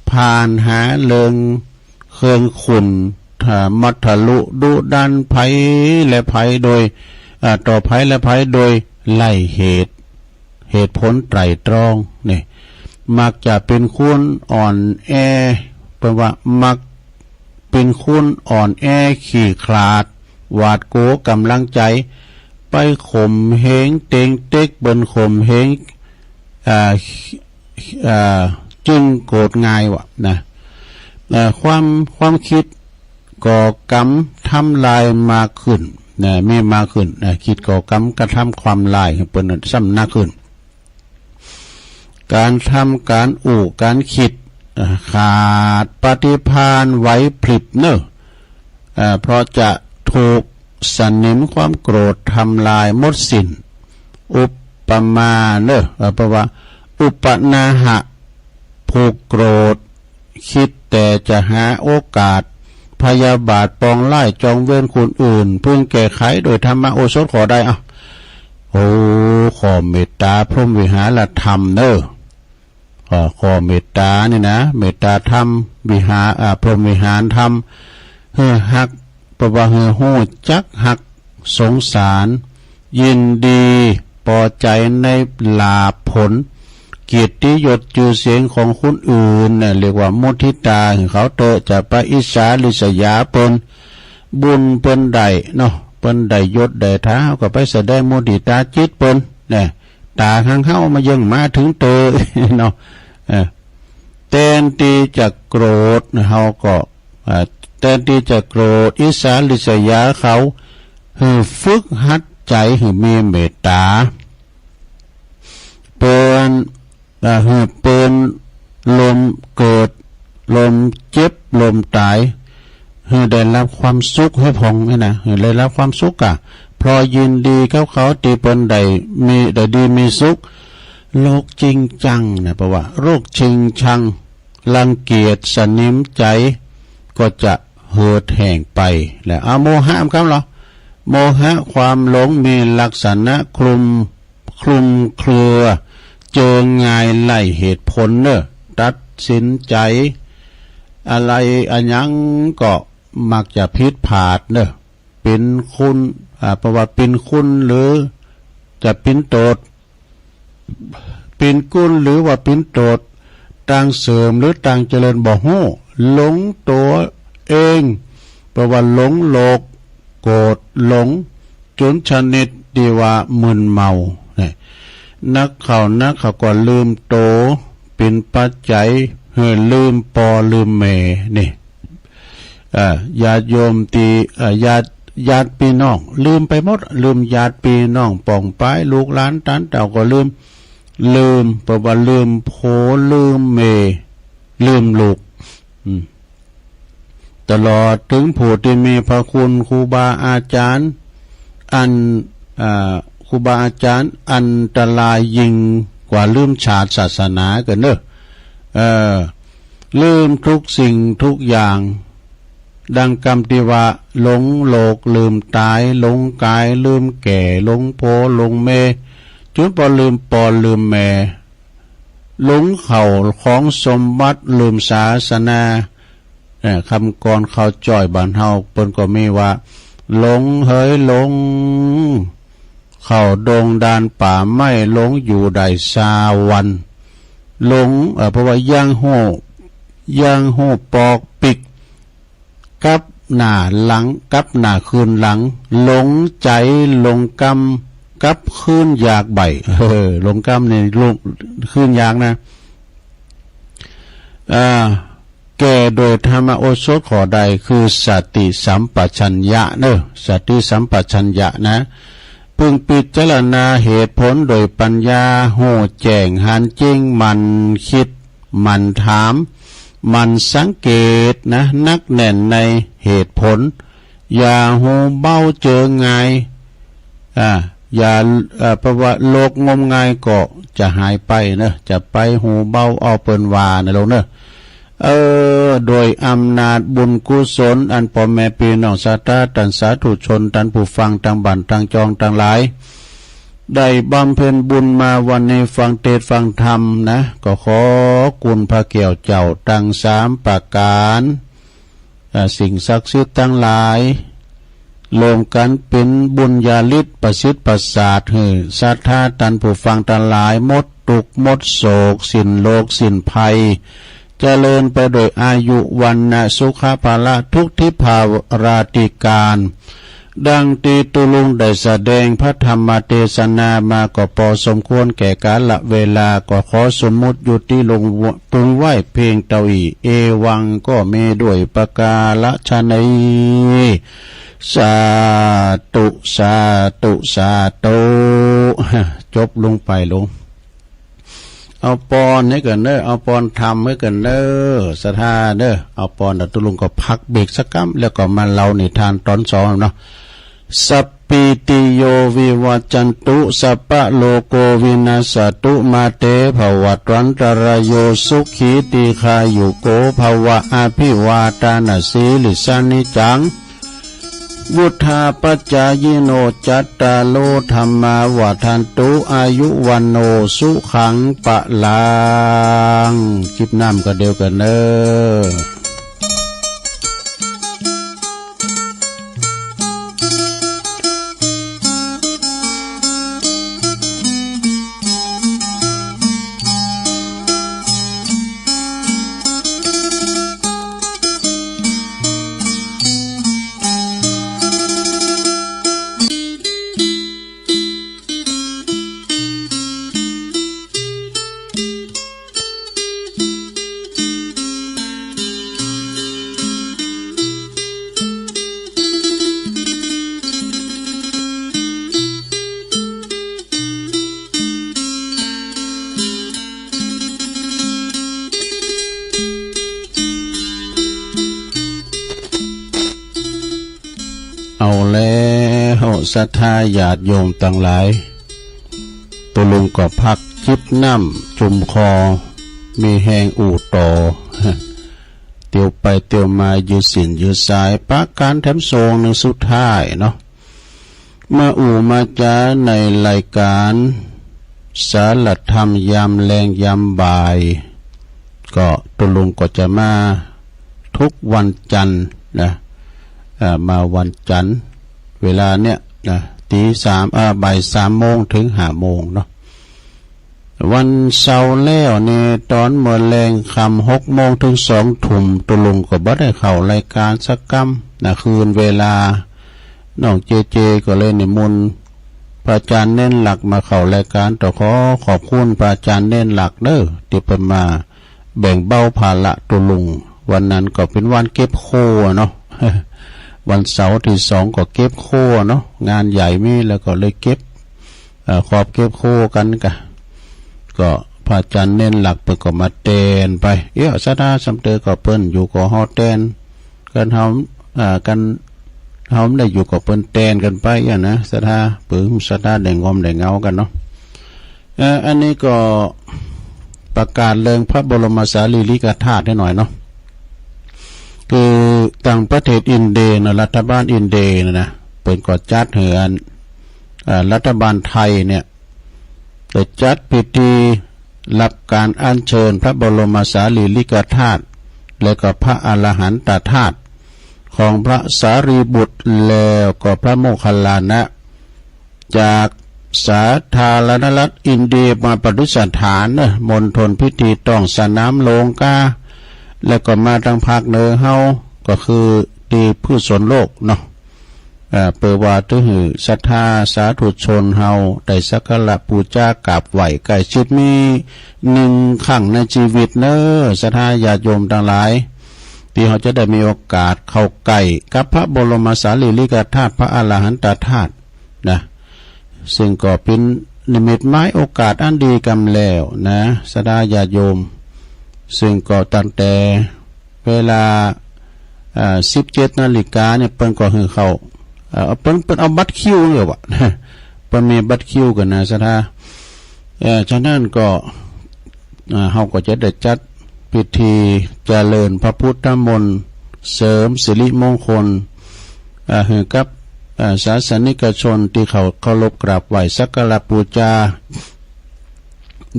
ผ่านหาเริงเคืองขุ่น อ่า มัททะลุดุดันใผและใผโดย อ่า ต่อใผและใผโดยไร้เหตุ เหตุผลไตร่ตรอง นี่ มักจะเป๋นคนอ่อนแอ เปิ้นว่ามักเป๋นคนอ่อนแอ ขี้ขลาด หวาดกั๋วก๋ำลังใจ๋ ไปข่มเหงเต็งเต็กเปิ้น ข่มเหง อ่า อ่า จึงโกรธง่ายว่ะนะ อ่า ความ ความคิดก่อกรรมทำลายมากขึ้นนะ มีมากขึ้นนะ คิดก่อกรรมกระทำความร้ายหื้อเปิ้นซ้ำนักขึ้น ก๋านทำก๋านอู้ก๋านคิด อ่า ขาดปฏิภาณไหวพริบเน่อ อ่า เพราะจะถูกสนิมความโกรธทำลายหมดสิ้น อุปมาเน่อ เอ่อ แปลว่า อุปนาหะ ผู้โกรธ คิดแต่จะหาโอกาส พยาบาทปองร้ายจองเวรคนอื่น พึงแก้ไขโดยธรรมโอสถข้อใด เอ้า โอ้ ข้อเมตตาพรหมวิหารธรรมเน่อ ข้อ ข้อเมตตานี่นะ เมตตาธรรม วิหาร อ่า พรหมวิหารธรรม หื้อฮัก แปลว่าหื้อฮู้จักฮัก สงสาร ยินดี ปอใจ๋ในลาภผล เกียรติยศจื้อเสียงของคนอื่นน่ะ เรียกว่ามุทิตา หื้อเขาเต๊อะ จะไปอิจฉาริษยาเปิ้น บุญเปิ้นได้เนาะ เปิ้นได้ยศได้ฐานะ เฮาก็ไปแสดงมุทิตาจิตเปิ้น นะ ต๋าหังเฮามาเยิ่งมาเถิงเต๊อะ เนาะ เออ แตนตี้จะโกรธ เฮาก็ เอ่อ แตนตี้จะโกรธอิจฉาริษยาเขา หื้อฝึกหัดใจ๋หื้อมีเมตตา เปิ้น เอ่อ หื้อเปิ้นล้มเกิด ล้มเจ็บ ล้มต๋าย หื้อได้ฮับความสุขหื้อพ่องนี่นะ หื้อได้ฮับความสุขก่ะ เพราะยินดีกับเขาตี้เปิ้นได้มี ได้ดีมีสุข โรคชิงชังนะ แปลว่าโรคชิงชัง รังเกียจสนิมใจ๋ ก็จะเหือดแห้งไป และอโมหะมันกำเหรอ โมหะความหลงมีลักษณะคลุม คลุมเครือ เจิงงายไร้เหตุผลเน่อ ตัดสินใจ๋อะไรอะหยังก็มักจะผิดพลาดเน่อ เป๋นคุณ อ่า แปลว่าเป๋นคุณหรือจะเป๋นโต้ษ เป๋นคุณหรือว่าเป๋นโต้ษ ตางเสื่อมหรือตางเจริญบ่ฮู้ หลงตั๋วเอง แปลว่าหลงโลก โกรธหลง จนชนิดตี้ว่ามึนเมา เนี่ย นักเข้านักเข้าก็ลืมโต เป๋นปัจจัยหื้อลืมป้อลืมแม่ นี่ เอ่อ ญาติโยมตี้ เอ่อ ญาติ ญาติปี้น้อง ลืมไปหมด ลืมญาติปี้น้อง ป้องปาย ลูกหลาน ต้านเต้าก็ลืม ลืม เปิ้นว่าลืมผัว ลืมแม่ ลืมลูก อืม ตลอดเถิงผู้ตี้มีพระคุณครูบาอาจ๋ารย์ อัน อ่า ครูบาอาจ๋ารย์อันตรายยิ่งกว่าลืมชาติศาสนากั๋นเน่อ เออ ลืมทุกสิ่งทุกอย่าง ดังกำตี้ว่า หลงโลกลืมต๋าย หลงก๋ายลืมแก่ หลงผัวหลงแม่ จ๋นป้อลืมป้อลืมแม่ หลงข้าวของสมบัติ ลืมศาสนา เอ่อ กำก่อนข้าวจ้อยบ้านเฮาเปิ้นก็มีว่า หลงเหยหลง เข้าดงดานป่าไม้ หลงอยู่ได้ซาววัน หลง เอ่อ เปิ้นว่ายังฮู้ ยังฮู้ปอกปิ๊ก กลับหน้าหลัง กลับหน้าคืนหลัง หลงใจ๋หลงกำ กลับคืนอยากใบ้ เออ หลงกำนี่หลงคืนอยากนะ อ่า แก้โดยธรรมโอสถข้อใด คือสติสัมปชัญญะเน่อ สติสัมปชัญญะนะ เปิงปิจารณาเหตุผลโดยปัญญา ฮู้แจ้งหันจริง หมั่นกึ๊ด หมั่นถาม หมั่นสังเกตนะ หนักแน่นในเหตุผล อย่าหูเบาเจิงงาย อ่า อย่า เอ่อ เปิ้นว่าโลกงมงายก็จะหายไปเน่อ จะไปหูเบา เอาเปิ้นว่านะโยมเน่อ เออ โดยอำนาจบุญกุศล อันป้อแม่ปี้น้องศรัทธา ต้านสาธุชน ต้านผู้ฟังตางบ้านตางจองตังหลาย ได้บำเพ็ญบุญมาวันนี้ฟังเตสน์ฟังธรรมนะ ก็ขอคุณพระแก้วเจ้าตังสามประก๋าน อ่า สิ่งศักดิ์สิทธิ์ตังหลาย รวมกั๋นเป๋นบุญญาฤทธิ์ประสิทธิ์ประสาท หื้อศรัทธาต้านผู้ฟังตังหลาย หมดตุ๊กข์หมดโศก สิ้นโรคสิ้นภัย เจริญไปโดยอายุ วรรณะ สุขะ พละ ทุกข์ ทิพย์ ราตรีก๋าล ดังตี้ตุ๊ลุงได้แสดงพระธรรมเตสนามาก็ปอสมควรแก่กาละเวลา ก็ขอสมมุติยุติลงเปิงไว้เพียงเต้าอี้ เอวังก็มีด้วยประการฉะนี้ สาธุ สาธุ สาธุ จบลงไปลง เอาปอนหื้อกั๋นเน่อ เอาปอนธรรมหื้อกั๋นเน่อ ศรัทธาเน่อ เอาปอน เดี๋ยวตุ๊ลุงก็พักเบรกสักกำ แล้วก็มาเล่านิทานต๋อนสองเนาะ สัพพีติโยวิวัจจันตุ สัพพะโรโควินัสสะตุ มาเตภวัตวันตะราโย สุขีตีฆายุโกภวะ อภิวาทานะสีลิสสะนิจจัง วุฑฒาปจายิโน จัตตาโรธัมมาวัฑฒันตุ อายุวัณโณ สุขัง พะลัง จิบน้ำก็เดียวกั๋นเน่อเอาแล้ว ศรัทธาญาติโยมตังหลาย ตุ๊ลุงก็พักจิบน้ำจุ่มคอ มีแฮงอู้ต่อ เตียวไปเตียวมา ยืดเส้นยืดสาย ประก๋านแถมสองนึ่งสุดท้ายเนาะ มาอู้มาจ๋าในรายก๋านสารธรรมยามแลงยามบ่าย ก็ตุ๊ลุงก็จะมาทุกวันจันทร์นะ เอ่อ มาวันจันทร์ เวลาเนี้ยนะ ตีสาม เอ่อ บ่ายสามโมงเถิงห้าโมงเนาะ วันเสาร์แล้วนี่ ต๋อนเมื่อแลงค่ำหกโมงเถิงสองทุ่ม ตุ๊ลุงก็บ่ได้เข้ารายก๋านสักกำนะ คืนเวลา น้องเจเจก็เลยนิมนต์พระอาจารย์เณรหลักมาเข้ารายก๋าน ต้องขอขอบคุณพระอาจารย์เณรหลักเด้อ ตี้เปิ้นมาแบ่งเบาภาระตุ๊ลุง วันนั้นก็เป๋นวันเก็บโค่เนาะ วันเสาร์ตี้สองก็เก็บโค่เนาะ งานใหญ่มีแล้วก็เลยเก็บ เอ่อ ขอบเก็บโค่กั๋นก่ะ ก็พระอาจารย์เณรหลักเปิ้นก็มาแตนไป เอี้ย ศรัทธาสำเตอก็เปิ้นอยู่ก็ฮอแตน กั๋นเฮา อ่า กั๋นเฮาบ่ได้อยู่ก็เปิ้นแตนกั๋นไปอะนะ ศรัทธา เปื้อศรัทธาได้งอมได้เงากั๋นเนาะ เอ่อ อันนี้ก็ประกาศเรื่องพระบรมสารีริกธาตุหน้อยเนาะ คือตางประเทศอินเดียเนาะ รัฐบาลอินเดียเนี่ยนะ เปิ้นก็จัดหื้ออัน เอ่อ รัฐบาลไทยเนี่ย ได้จัดพิธีรับก๋านอัญเชิญพระบรมสารีริกธาตุ และก็พระอรหันตธาตุของพระสารีบุตร แล้วก็พระโมคคัลลานะ จากสาธารณรัฐอินเดียมาประดิษฐานเนอะ มณฑลพิธีท้องสนามหลวงกา แล้วก็มาตางภาคเหนือเฮา ก็คือตี้พุทธสนโลกเนาะ เอ่อ เปื้อว่าจะหื้อศรัทธาสาธุชนเฮาได้สักการะปู๋จากราบไหว้ใก้ชิด มีหนึ่งครั้งในชีวิตเนอะ ศรัทธาญาติโยมตังหลาย ตี้เฮาจะได้มีโอกาสเข้าใก้กับพระบรมสารีริกธาตุ พระอรหันตธาตุนะ ซึ่งก็เป๋นนิมิตหมายโอกาสอันดีกำแล้วนะ ศรัทธาญาติโยม ซึ่งก็ตั้งแต่เวลา อ่า สิบเจ็ดนาฬิกาเนี่ย เปิ้นก็หื้อเข้า เอ่อ เปิ้น เปิ้นเอาบัตรคิวเลยว่ะ เปิ้นมีบัตรคิวกั๋นนะ ศรัทธา เอ่อ ฉะนั้นก็ อ่า เฮาก็จะได้จัดพิธีเจริญพระพุทธมนต์ เสริมสิริมงคล อ่า หื้อกับ อ่า ศาสนิกชนตี้เขาเคารพกราบไหว้สักการะปู๋จา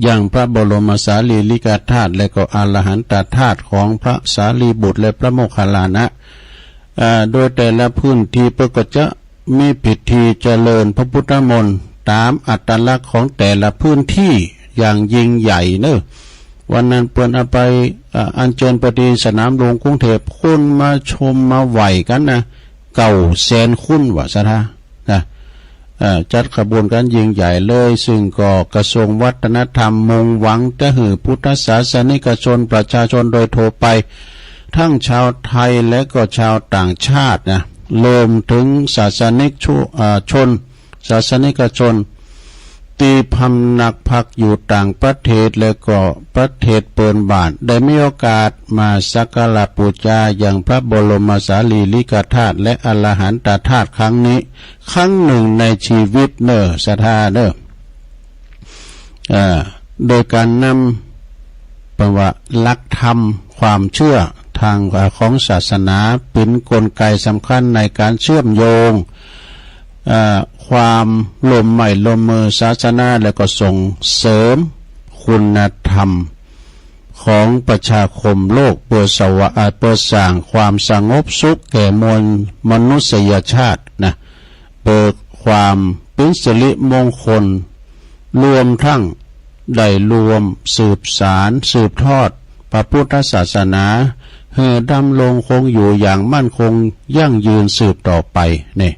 ยังพระบรมสารีริกธาตุ และก็อรหันตธาตุของพระสารีบุตรและพระโมคคัลลานะ อ่า โดยแต่ละพื้นที่เปิ้นก็จะมีพิธีเจริญพระพุทธมนต์ต๋ามอัตลักษณ์ของแต่ละพื้นที่อย่างยิ่งใหญ่เนอะ วันนั้นเปิ้นเอาไป อ่า อัญเชิญไปตี้สนามหลวงกรุงเทพฯ คนมาชมมาไหว้กั๋นนะ เก้าแสนคนว่ะ ศรัทธา นะ เอ่อ จัดขบวนกั๋นยิ่งใหญ่เลย ซึ่งก็กระทรวงวัฒนธรรมมุ่งหวังจะหื้อพุทธศาสนิกชน ประชาชนโดยทั่วไป ทั้งชาวไทยและก็ชาวต่างชาตินะ รวมถึงศาสนิกชุ เอ่อ ชน ศาสนิกชน ตี้พำนักพักอยู่ต่างประเทศและก็ประเทศเปิ้นบ้าน ได้มีโอกาสมาสักการะปู๋จายังพระบรมสารีริกธาตุและอรหันตธาตุครั้งนี้ ครั้งหนึ่งในชีวิตเน่อ ศรัทธาเน่อ อ่า โดยก๋านนำ เปิ้นว่าหลักธรรมความเชื่อตาง อ่า ของศาสนา เป๋นกลไกสำคัญในก๋านเชื่อมโยง อ่า ความร่วมไม้ร่วมมือศาสนา และก็ส่งเสริมคุณธรรมของประชาคมโลก เปื้อสวะ อ่า เปื้อสร้างความสงบสุขแก่มวลมนุษยชาตินะ เปื้อความเป๋นสิริมงคล รวมทั้งได้ร่วมสืบสานสืบทอดพระพุทธศาสนา หื้อดำรงคงอยู่อย่างมั่นคงยั่งยืนสืบต่อไป นี่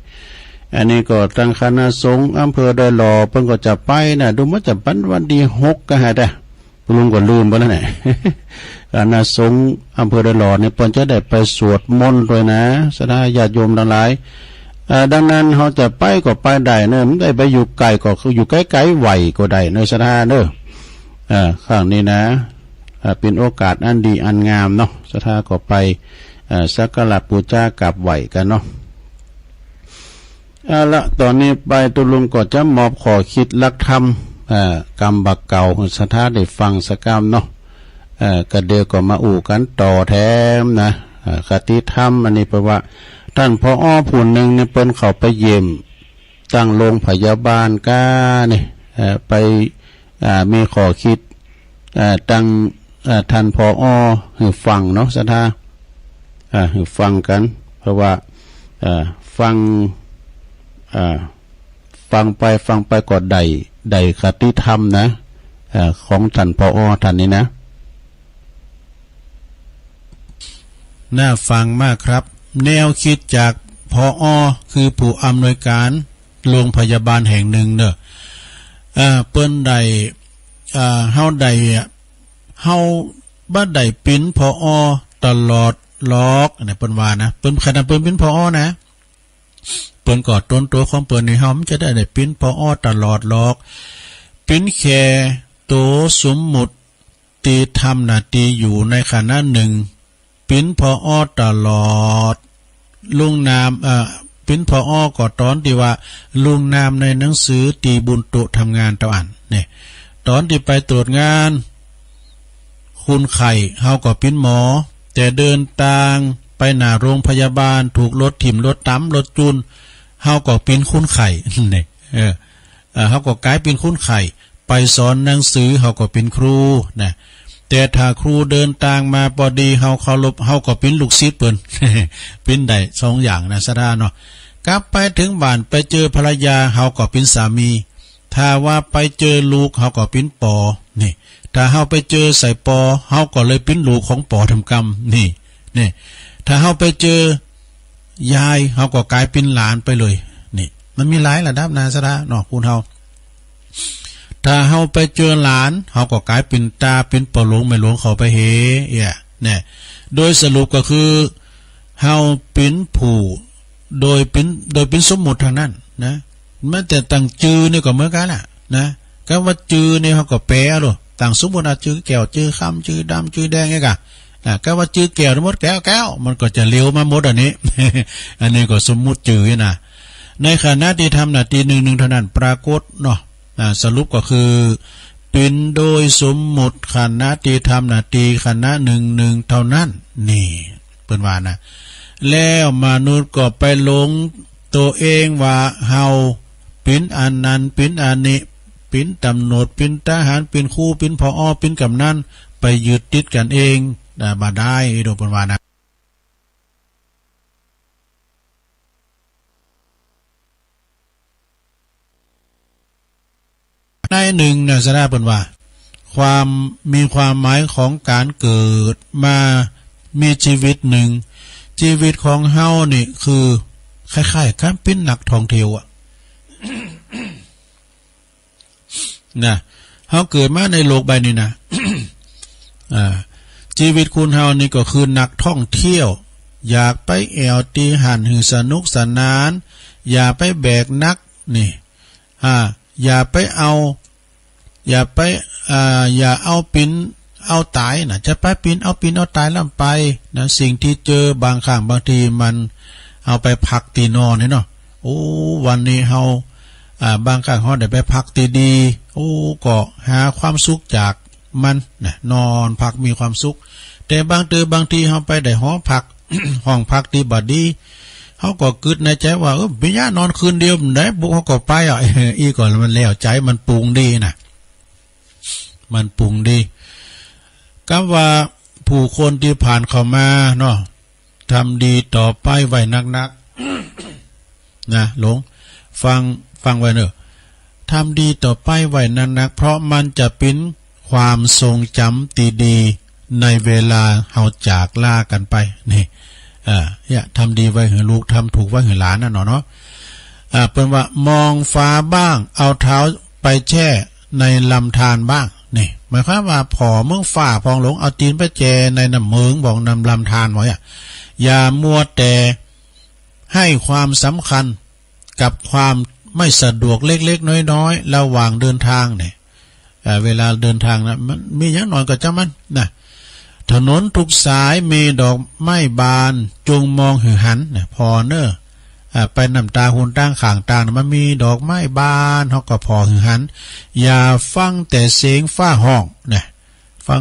อันนี้ก็ตางคณะสงฆ์อำเภอดอยหล่อเปิ้นก็จะไปนะ ดูเหมือนจะเป๋นวันตี้หกก็หาได้ ลุงก็ลืมไปแล้วเนี่ย คณะสงฆ์อำเภอดอยหล่อเนี่ยเปิ้นจะได้ไปสวดมนต์ตวยนะ ศรัทธาญาติโยมตังหลาย เอ่อ ดังนั้นเฮาจะไปก็ไปได้เน่อ บ่ได้ไปอยู่ไก๋ก็อยู่ใก้ๆ ไหว้ก็ได้เน่อ ศรัทธาเน่อ เอ่อ ครั้งนี้นะ เอ่อ เป๋นโอกาสอันดีอันงามเนาะ ศรัทธาก็ไป เอ่อ สักการะปู๋จากราบไหว้กั๋นเนาะ เอาละ ต๋อนนี้ไปตุ๊ลุงก็จะมอบข้อคิดหลักธรรม เอ่อ กำบ่าเก่าหื้อศรัทธาได้ฟังสักกำเนาะ เอ่อ ก็เดี๋ยวก็มาอู้กั๋นต่อแถมนะ เอ่อ คติธรรม อันนี้เปิ้นว่า ต้าน ผอ ผู้นึ่งเนี่ยเปิ้นเข้าไปเยี่ยม ตางโรงพยาบาลก้านี่ เอ่อ ไป อ่า มีข้อคิด อ่า ตาง อ่า ต้าน ผอ หื้อฟังเนาะ ศรัทธา อ่า หื้อฟังกั๋น เพราะว่า อ่า ฟัง อ่า ฟังไป ฟังไปก็ได้ ได้คติธรรมนะ อ่า ของต้าน ผอ ต้านนี้นะ น่าฟังมากครับ แนวคิดจาก ผอ.คือผู้อำนวยการโรงพยาบาลแห่งนึ่งเน่อ เอ่อ เปิ้นได้ เอ่อ เฮาได้ เฮาบ่ได้เป๋น ผอ.ตลอดหรอก อันนี้เปิ้นว่านะ เปิ้น ขนาดเปิ้นเป๋น ผอ.นะ เปิ้นก็ตนตั๋วของเปิ้นนี่ เฮาบ่จะได้ ได้เป๋น ผอ.ตลอดหรอก เป๋นแค่ตั๋วสมมุติตี้ทำหน้าตี้อยู่ในขณะนึ่ง เป๋น ผอ.ตลอด ลุงนาม เอ่อ เป๋น ผอ.ก็ต๋อนตี้ว่าลุงนามในหนังสือตี้บุญโต๊ะทำงานเต้าอั้น เนี่ย ต๋อนตี้ไปตรวจงาน คนไข้ เฮาก็เป๋นหมอ แต่เดินตางไปหน้าโรงพยาบาล ถูกรถถิ่ม รถตำ รถจูน เฮาก็เป๋นคนไข้ เนี่ย เออ เอ่อ เฮาก็ก๋ายเป๋นคนไข้ ไปสอนหนังสือ เฮาก็เป๋นครูนะ แต่ถ้าครูเดินตางมาปอดี เฮาเคารพ เฮาก็เป๋นลูกศิษย์เปิ้น เป๋นได้สองอย่างนะ ศรัทธาเนาะ กลับไปเถิงบ้าน ไปเจอภรรยา เฮาก็เป๋นสามี ถ้าว่าไปเจอลูก เฮาก็เป๋นปอ นี่ ถ้าเฮาไปเจอใส่ปอ เฮาก็เลยเป๋นลูกของปอทำกำ นี่ นี่ ถ้าเฮาไปเจอยาย เฮาก็ก๋ายเป๋นหลานไปเลย นี่ มันมีหลายระดับนะ ศรัทธาเนาะ คนเฮา ถ้าเฮาไปเจอหลาน เฮาก็ก๋ายเป๋นตา เป๋นป้อหลวงแม่หลวงเข้าไปเหีย เนี่ย โดยสรุปก็คือ เฮาเป๋นผู้ โดยเป๋น โดยเป๋นสมมุติตังนั้นนะ แม้แต่ตั้งจื้อนี่ก็เหมือนกั๋นแหละนะ กำว่าจื้อนี่เฮาก็แปลเอาโลด ตั้งสมมุติ อ่ะ จื้อแก้ว จื้อคำ จื้อดำ จื้อแดง ไงกะ อ่ะ กำว่าจื้อแก้ว สมมุติแก้ว แก้ว มันก็จะเลียวมาหมดอันนี้ อันนี้ก็สมมุติจื้อนะ ในขณะตี้ทำหน้าตี้นึ่งๆ เต้านั้น ปรากฏเนาะ อ่า สรุปก็คือ เป๋นโดยสมมุติ ขณะตี้ทำหน้าตี้ขณะนึ่งๆ เต้านั้น นี่ เปิ้นว่านะ แล้วมนุษย์ก็ไปหลงตั๋วเองว่าเฮาเป๋นอันนั้น เป๋นอันนี้ เป๋นตำรวจ เป๋นทหาร เป๋นครู เป๋น ผอ.เป๋นกำนัน ไปยึดติดกั๋นเอง อ่า บ่ได้ โดยเปิ้นว่านะ ในนึ่งนะ ศรัทธาเปิ้นว่า ความ มีความหมายของก๋านเกิดมา มีจีวิตนึ่ง จีวิตของเฮานี่คือคล้ายๆ กับเป๋นนักท่องเที่ยวอะ นะ เฮาเกิดมาในโลกใบนี้นะ อ่า จีวิตคนเฮานี่ก็คือนักท่องเที่ยว อยากไปแอ่วตี้หั้นหื้อสนุกสนาน อย่าไปแบกหนัก นี่ อ่า อย่าไปเอา อย่าไป อ่า อย่าเอาเป๋นเอาต๋ายนะ จะไปเป๋นเอาเป๋นเอาต๋ายล้ำไปนะ สิ่งตี้เจอบางครั้งบางทีมันเอาไปพักตี้นอนนี่เนาะ โอ้ วันนี้เฮา อ่า บางครั้งเฮาได้ไปพักตี้ดี โอ้ ก็หาความสุขจากมันนะ นอนพักมีความสุข แต่บางเตื้อบางทีเฮาไปได้หอพัก ห้องพักตี้บ่ดี เฮาก็กึ๊ดในใจ๋ว่า เออ เป๋นหยังนอนคืนเดียวบ่ได้ บุกเฮาก็ไปอ่ะ อี้ก่อน มันแล้วใจ๋ มันปรุงดีนะ มันปรุงดี กำว่าผู้คนตี้ผ่านเข้ามาเนาะ ทำดีต่อไปไว้นักๆ นะ หลง ฟัง ฟังไว้เน่อ ทำดีต่อไปไว้นักๆ เพราะมันจะเป๋นความทรงจ๋ำตี้ดีในเวลาเฮาจากลากั๋นไป นี่ อ่า เนี่ย ทำดีไว้หื้อลูก ทำถูกไว้หื้อหลานน่ะเนาะ เนาะ อ่า เปิ้นว่ามองฟ้าบ้าง เอาเท้าไปแช่ในลำธารบ้าง นี่ หมายความว่าผ่อเมืองฟ้าพ่อง หลง เอาตี๋นไปแช่ในน้ำเมิงพ่อง น้ำลำธารพ่องอะ อย่ามัวแต่ให้ความสำคัญกับความไม่สะดวกเล็กๆ น้อยๆ ระหว่างเดินทางเนี่ย เอ่อ เวลาเดินทางนะ มันมีหยังหน่อยก็จ้างมันนะ ถนนทุกสายมีดอกไม้บาน จงมองหื้อหันนะ ผ่อเน่อ อ่า ไปนำตาหนตางข้างตางนะ มันมีดอกไม้บาน เฮาก็ผ่อหื้อหัน อย่าฟังแต่เสียงฟ้าฮ้องนะ ฟัง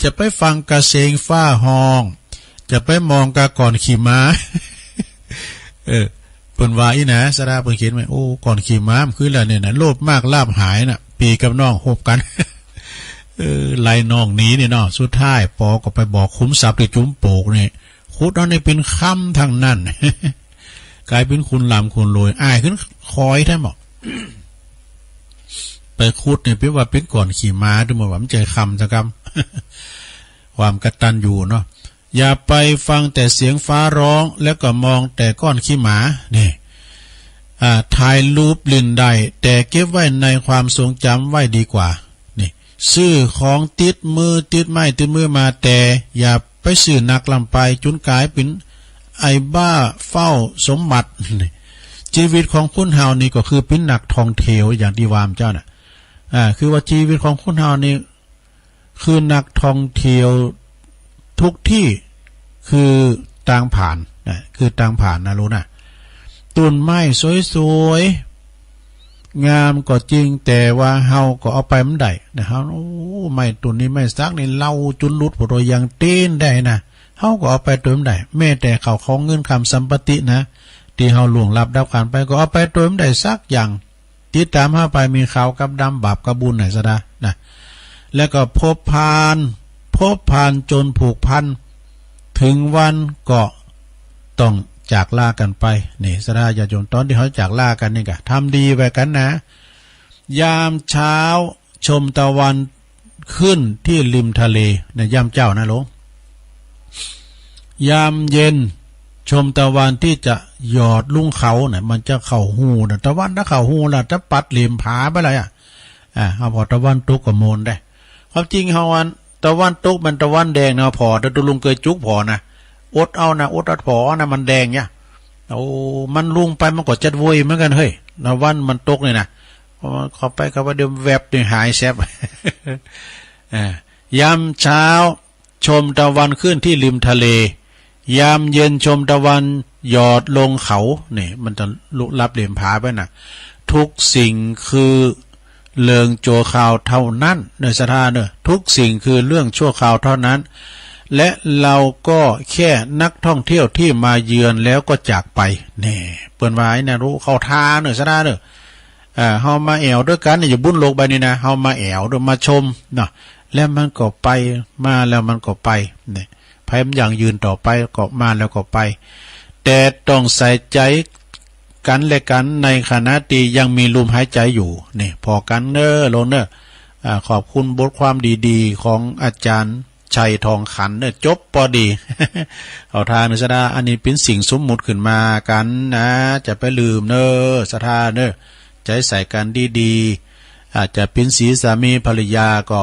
จะไปฟังกาเสียงฟ้าฮ้อง จะไปมองกาก้อนขี้หมา เออ เปิ้นว่าอี้นะ ศรัทธาเปิ้นเขียนไว้ โอ้ ก้อนขี้หมามันคืออะไรเนี่ยนะ โลภมากลาภหายน่ะ ปี้กับน้องฮบกั๋น เออ ไล่น้องหนีเนี่ยเนาะ สุดท้ายปอก็ไปบอกขุมทรัพย์ตี้จุมโปกเนี่ย ขุดเอาเนี่ยเป๋นคำตังนั้น ก๋ายเป๋นคนร่ำคนรวย อ้ายขึ้นคอยแท้หมอ ไปขุดเนี่ยเป๋นว่าเป๋นก้อนขี้หมา ตี้หมดว่ามันใจ้คำสักกำ ความกตัญญูเนาะ อย่าไปฟังแต่เสียงฟ้าร้อง แล้วก็มองแต่ก้อนขี้หมา นี่ อ่า ถ่ายรูปเล่นได้ แต่เก็บไว้ในความทรงจำไว้ดีกว่า นี่ ซื้อของติดมือ ติดไม้ติดมือมา แต่อย่าไปซื้อนักล้ำไป จุนก๋ายเป๋นไอ้บ้าเฝ้าสมบัติ นี่ จีวิตของคนเฮานี่ก็คือเป๋นนักท่องเที่ยว อย่างตี้ว่ามาเจ้าน่ะ อ่า คือว่าจีวิตของคนเฮานี่ คือนักท่องเที่ยวทุกตี้ คือตางผ่านนะ คือตางผ่านนะ ฮู้นะ ต้นไม้สวยๆ งามก็จริง แต่ว่าเฮาก็เอาไปบ่ได้นะ เฮา โอ้ ไม้ต้นนี้ ไม้สักนี่ เหล่าจุนหลุดโผดยังเต๊นได้นะ เฮาก็เอาไปตวยบ่ได้ แม้แต่ข้าวของเงินคำสัมปตินะ ตี้เฮาล่วงลับดับขันธ์ไป ก็เอาไปตวยบ่ได้สักอย่าง ติดต๋ามเฮาไป มีขาวกับดำ บาปกับบุญ ไหนสะดานะ แล้วก็พบผ่าน พบผ่านจนผูกพัน ถึงวันก็ต้องจากลากั๋นไป นี่สะดาญาติโยม ต๋อนตี้เฮาจากลากั๋นนี่ก็ทำดีไว้กั๋นนะ ยามเช้าชมตะวันขึ้นที่ริมทะเลนะ ยามเจ๊านะหลวง ยามเย็นชมตะวันตี้จะหยอดลงเขานะ มันจะเข้าฮูนะ ตะวันถ้าเข้าฮูแล้ว จะปัดเหลี่ยมผาไปเลยอะ อ่า เฮาผ่อตะวันตกก็โมนได้ ความจริงเฮาอัน ตะวันตกมันตะวันแดงนะ ผ่อ แต่ตุ๊ลุงเกยจุกผ่อนะ อดเอานะ อดเอาผ่อนะ มันแดงเนี่ย โอ้ มันลุ่งไปมันก็จัดโวยเหมือนกั๋นเฮ้ย ตะวันมันตกนี่นะ พอมันเข้าไป เข้าไปเดี๋ยวแวบนี่หายแซบ อ่า ยามเช้าชมตะวันขึ้นที่ริมทะเล ยามเย็นชมตะวันหยอดลงเขา นี่มันจะลุลับเหลี่ยมผาไปนะ ทุกสิ่งคือเรื่องชั่วคราวเท่านั้น เนอะสะดาเนอะ ทุกสิ่งคือเรื่องชั่วคราวเท่านั้น และเราก็แค่นักท่องเที่ยวที่มาเยือนแล้วก็จากไป นี่เปิ้นว่าไอ้เนี่ย ฮู้เข้าท่าเนอะสะดาเนอะ อ่า เฮามาแอ่วตวยกั๋นเนี่ย อยู่บุ้นโลกใบนี้นะ เฮามาแอ่วตวย มาชมเนาะ แล้วมันก็ไป มาแล้วมันก็ไป เนี่ย ใผมันยั่งยืนต่อไป ก็มาแล้วก็ไป แต่ต้องใส่ใจ๋กั๋นและกั๋นในขณะตี้ยังมีลมหายใจ๋อยู่ นี่ ผ่อกั๋นเนอะหลวงเนอะ อ่า ขอบคุณบทความดีๆ ของอาจ๋ารย์ ชัยทองขันเนอะ จบปอดี เข้าท่าเนอะสะดา อันนี้เป๋นสิ่งสมมุติขึ้นมากั๋นนะ จะไปลืมเนอะสะดาเนอะ ใจ๋ใส่กั๋นดีๆ อาจจะเป๋นสีสามีภรรยาก็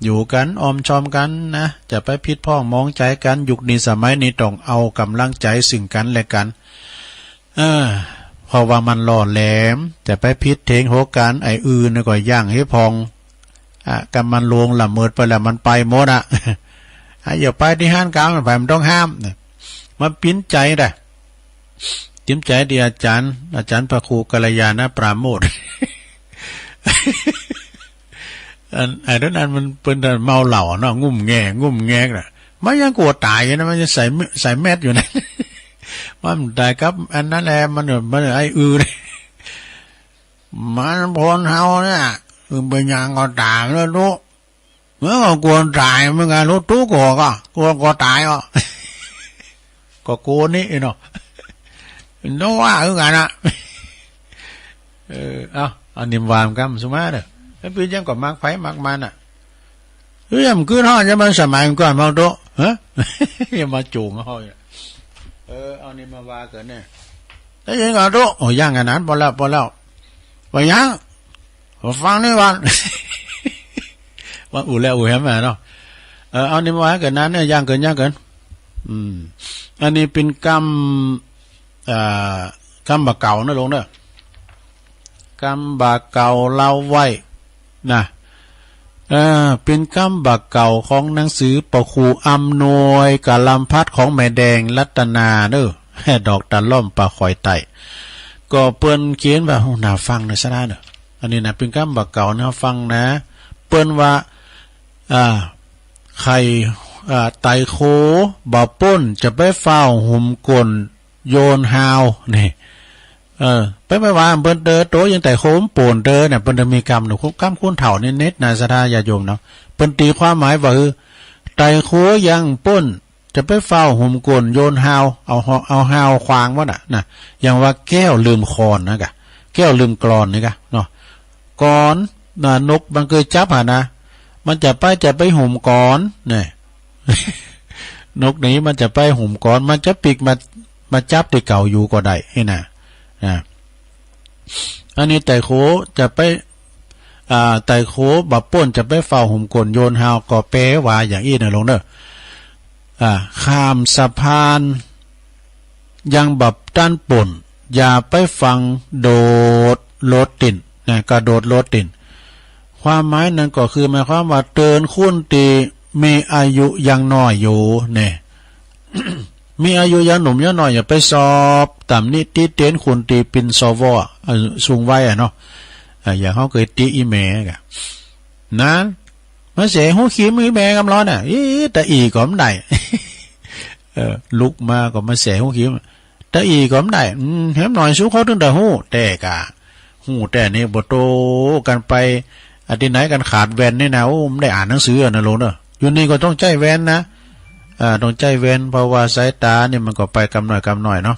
อยู่กั๋น ออมชอมกั๋นนะ จะไปผิดพ้องหมองใจ๋กั๋น ยุคนี้สมัยนี้ต้องเอาก๋ำลังใจ๋ซึ่งกั๋นและกั๋น เออ เพราะว่ามันหล่อแหลม จะไปผิดเถียงหัวกั๋น ไอ้อื่นนี่ก็ย่างหื้อผ่อง อ่ะ กำมันลวงละเมิดไปแล้ว มันไปหมดอ่ะ อ่ะ อย่าไปตี้หั้น กำมันไป มันต้องห้ามนะ มันปิ้นใจ๋นะ ปิ้นใจ๋ตี้อาจ๋ารย์ อาจ๋ารย์พระครูกัลยาณปราโมทย์ อัน ไอ้ต๋อนนั้นมันเปิ้นเมาเหล้าเนาะ งุ่มแง งุ่มแงน่ะ มันยังกั๋วต๋ายอยู่นะ มันยังใส่ ใส่แมสอยู่นะ มันต๋ายกับอันนั้นแหละ มัน มันไอ้อื่น มันคนเฮาเนี่ย คือเป๋นหยังก็ต๋ามแล้วตุ๊ มันก็กั๋วต๋ายเหมือนกั๋น ตุ๊ ตุ๊กั๋วก็ กั๋ว กั๋วต๋ายอ่ะ ก็กั๋วนี้เนาะ นึกว่าคือกั๋นอะ เออ เอา เอานิ่มวางกำสุมาเด้อ แล้วเป๋นหยังก็มักไผมักมันอะ เอ้ย มันคือเฮาจะมาสมัยก่อนมาตุ๊ ฮะ อย่ามาจูงเฮาเนี่ย เออ เอานี่มาว่ากั๋นเนี่ย ได้ยินก่อนตุ๊ โอ้ ย่างกั๋นนั้น ปอแล้ว ปอแล้ว บ่ยัง ฟังนี่ก่อน ว่าอู้แล้วอู้แหมมาเนาะ เออ เอานี่มาว่ากั๋นนั้นเนี่ย ย่างเกิน ย่างเกิน อืม อันนี้เป๋นกำ อ่า กำบ่าเก่านะหลวงเนอะ กำบ่าเก่าเล่าไว้นะ เออ เป๋นกำบ่าเก่าของหนังสือปอครูอำนวยกาลัมพัสของแม่แดงรัตนาเนอะ ดอกตะล่อมปลาคอยไต่ ก็เปิ้นเขียนว่า โอ้ น่าฟังนะสะดาเนอะ อันนี้นะ เป๋นกำบ่าเก่านะ ฟังนะ เปิ้นว่า อ่า ใค่ อ่า ไต่โคบ่าป้น จะไปฟ้าวหุมก้นโยนฮาว นี่ เออ ไปไปว่าเปิ้นเตอโตยังไต่โคมโป่นเตอเนี่ย เปิ้นจะมีกำหนึ่ง กำคนเฒ่านี่เน็ดนะ ศรัทธาญาติโยมเนาะ เปิ้นตีความหมายว่า คือ ไต่โคยังป้น จะไปฟ้าวหุมก้นโยนฮาว เอาฮ- เอาฮาวขวางไว้น่ะ นะ อย่างว่าแก้วลืมคอนนะกะ แก้วลืมกลอนนี่กะเนาะ กอนนะ นกมันเกยจับหานะ มันจะไป จะไปหุมกอนเนี่ย นกหนีมันจะไปหุมก๋อน มันจะปิ๊กมา มาจับตี้เก่าอยู่ก็ได้ นี่นะ นะ อันนี้ไต่โขจะไป อ่า ไต่โขบ่ป๊นจะไปเฝ้าหุมก้นโยนฮาว ก็แปลว่าอย่างอี้นะลุงเนอะ อ่า ข้ามสะพาน ยังบ่ตันป๊น อย่าไปฟั่งโดดโลดติ๊น นะ กระโดดโลดติ๊น ความหมายนั้นก็คือหมายความว่าเตื๋อนคนตี้มีอายุยังน้อยอยู่เนี่ย มีอายุยังหนุ่มยังน้อย อย่าไปสอบตำหนิติเตียนคนตี้เป๋น สว อ่ะ สูงวัยอะเนาะ อ่ะ อย่างเฮาเกยติอี่แม่กะ นั้น มาแสหูขี้หื้อแม่กำลอน่ะ อี้ ตะอี้ก็บ่ได้ เออ ลุกมาก็มาแสหูขี้หื้อ ตะอี้ก็บ่ได้ อืม แหมหน่อย สูเขาตึงตะฮู้ แต่กะ ฮู้แต่นี่บ่โตกั๋นไป อ่ะ ตี้ไหนกั๋นขาดแว่นนี่นะ โอ้ บ่ได้อ่านหนังสืออะนะลุงเนอะ อยู่นี่ก็ต้องใจ๊แว่นนะ อ่า ต้องใจ๊แว่น เพราะว่าสายต๋านี่มันก็ไปกำหน่อยกำหน่อยเนาะ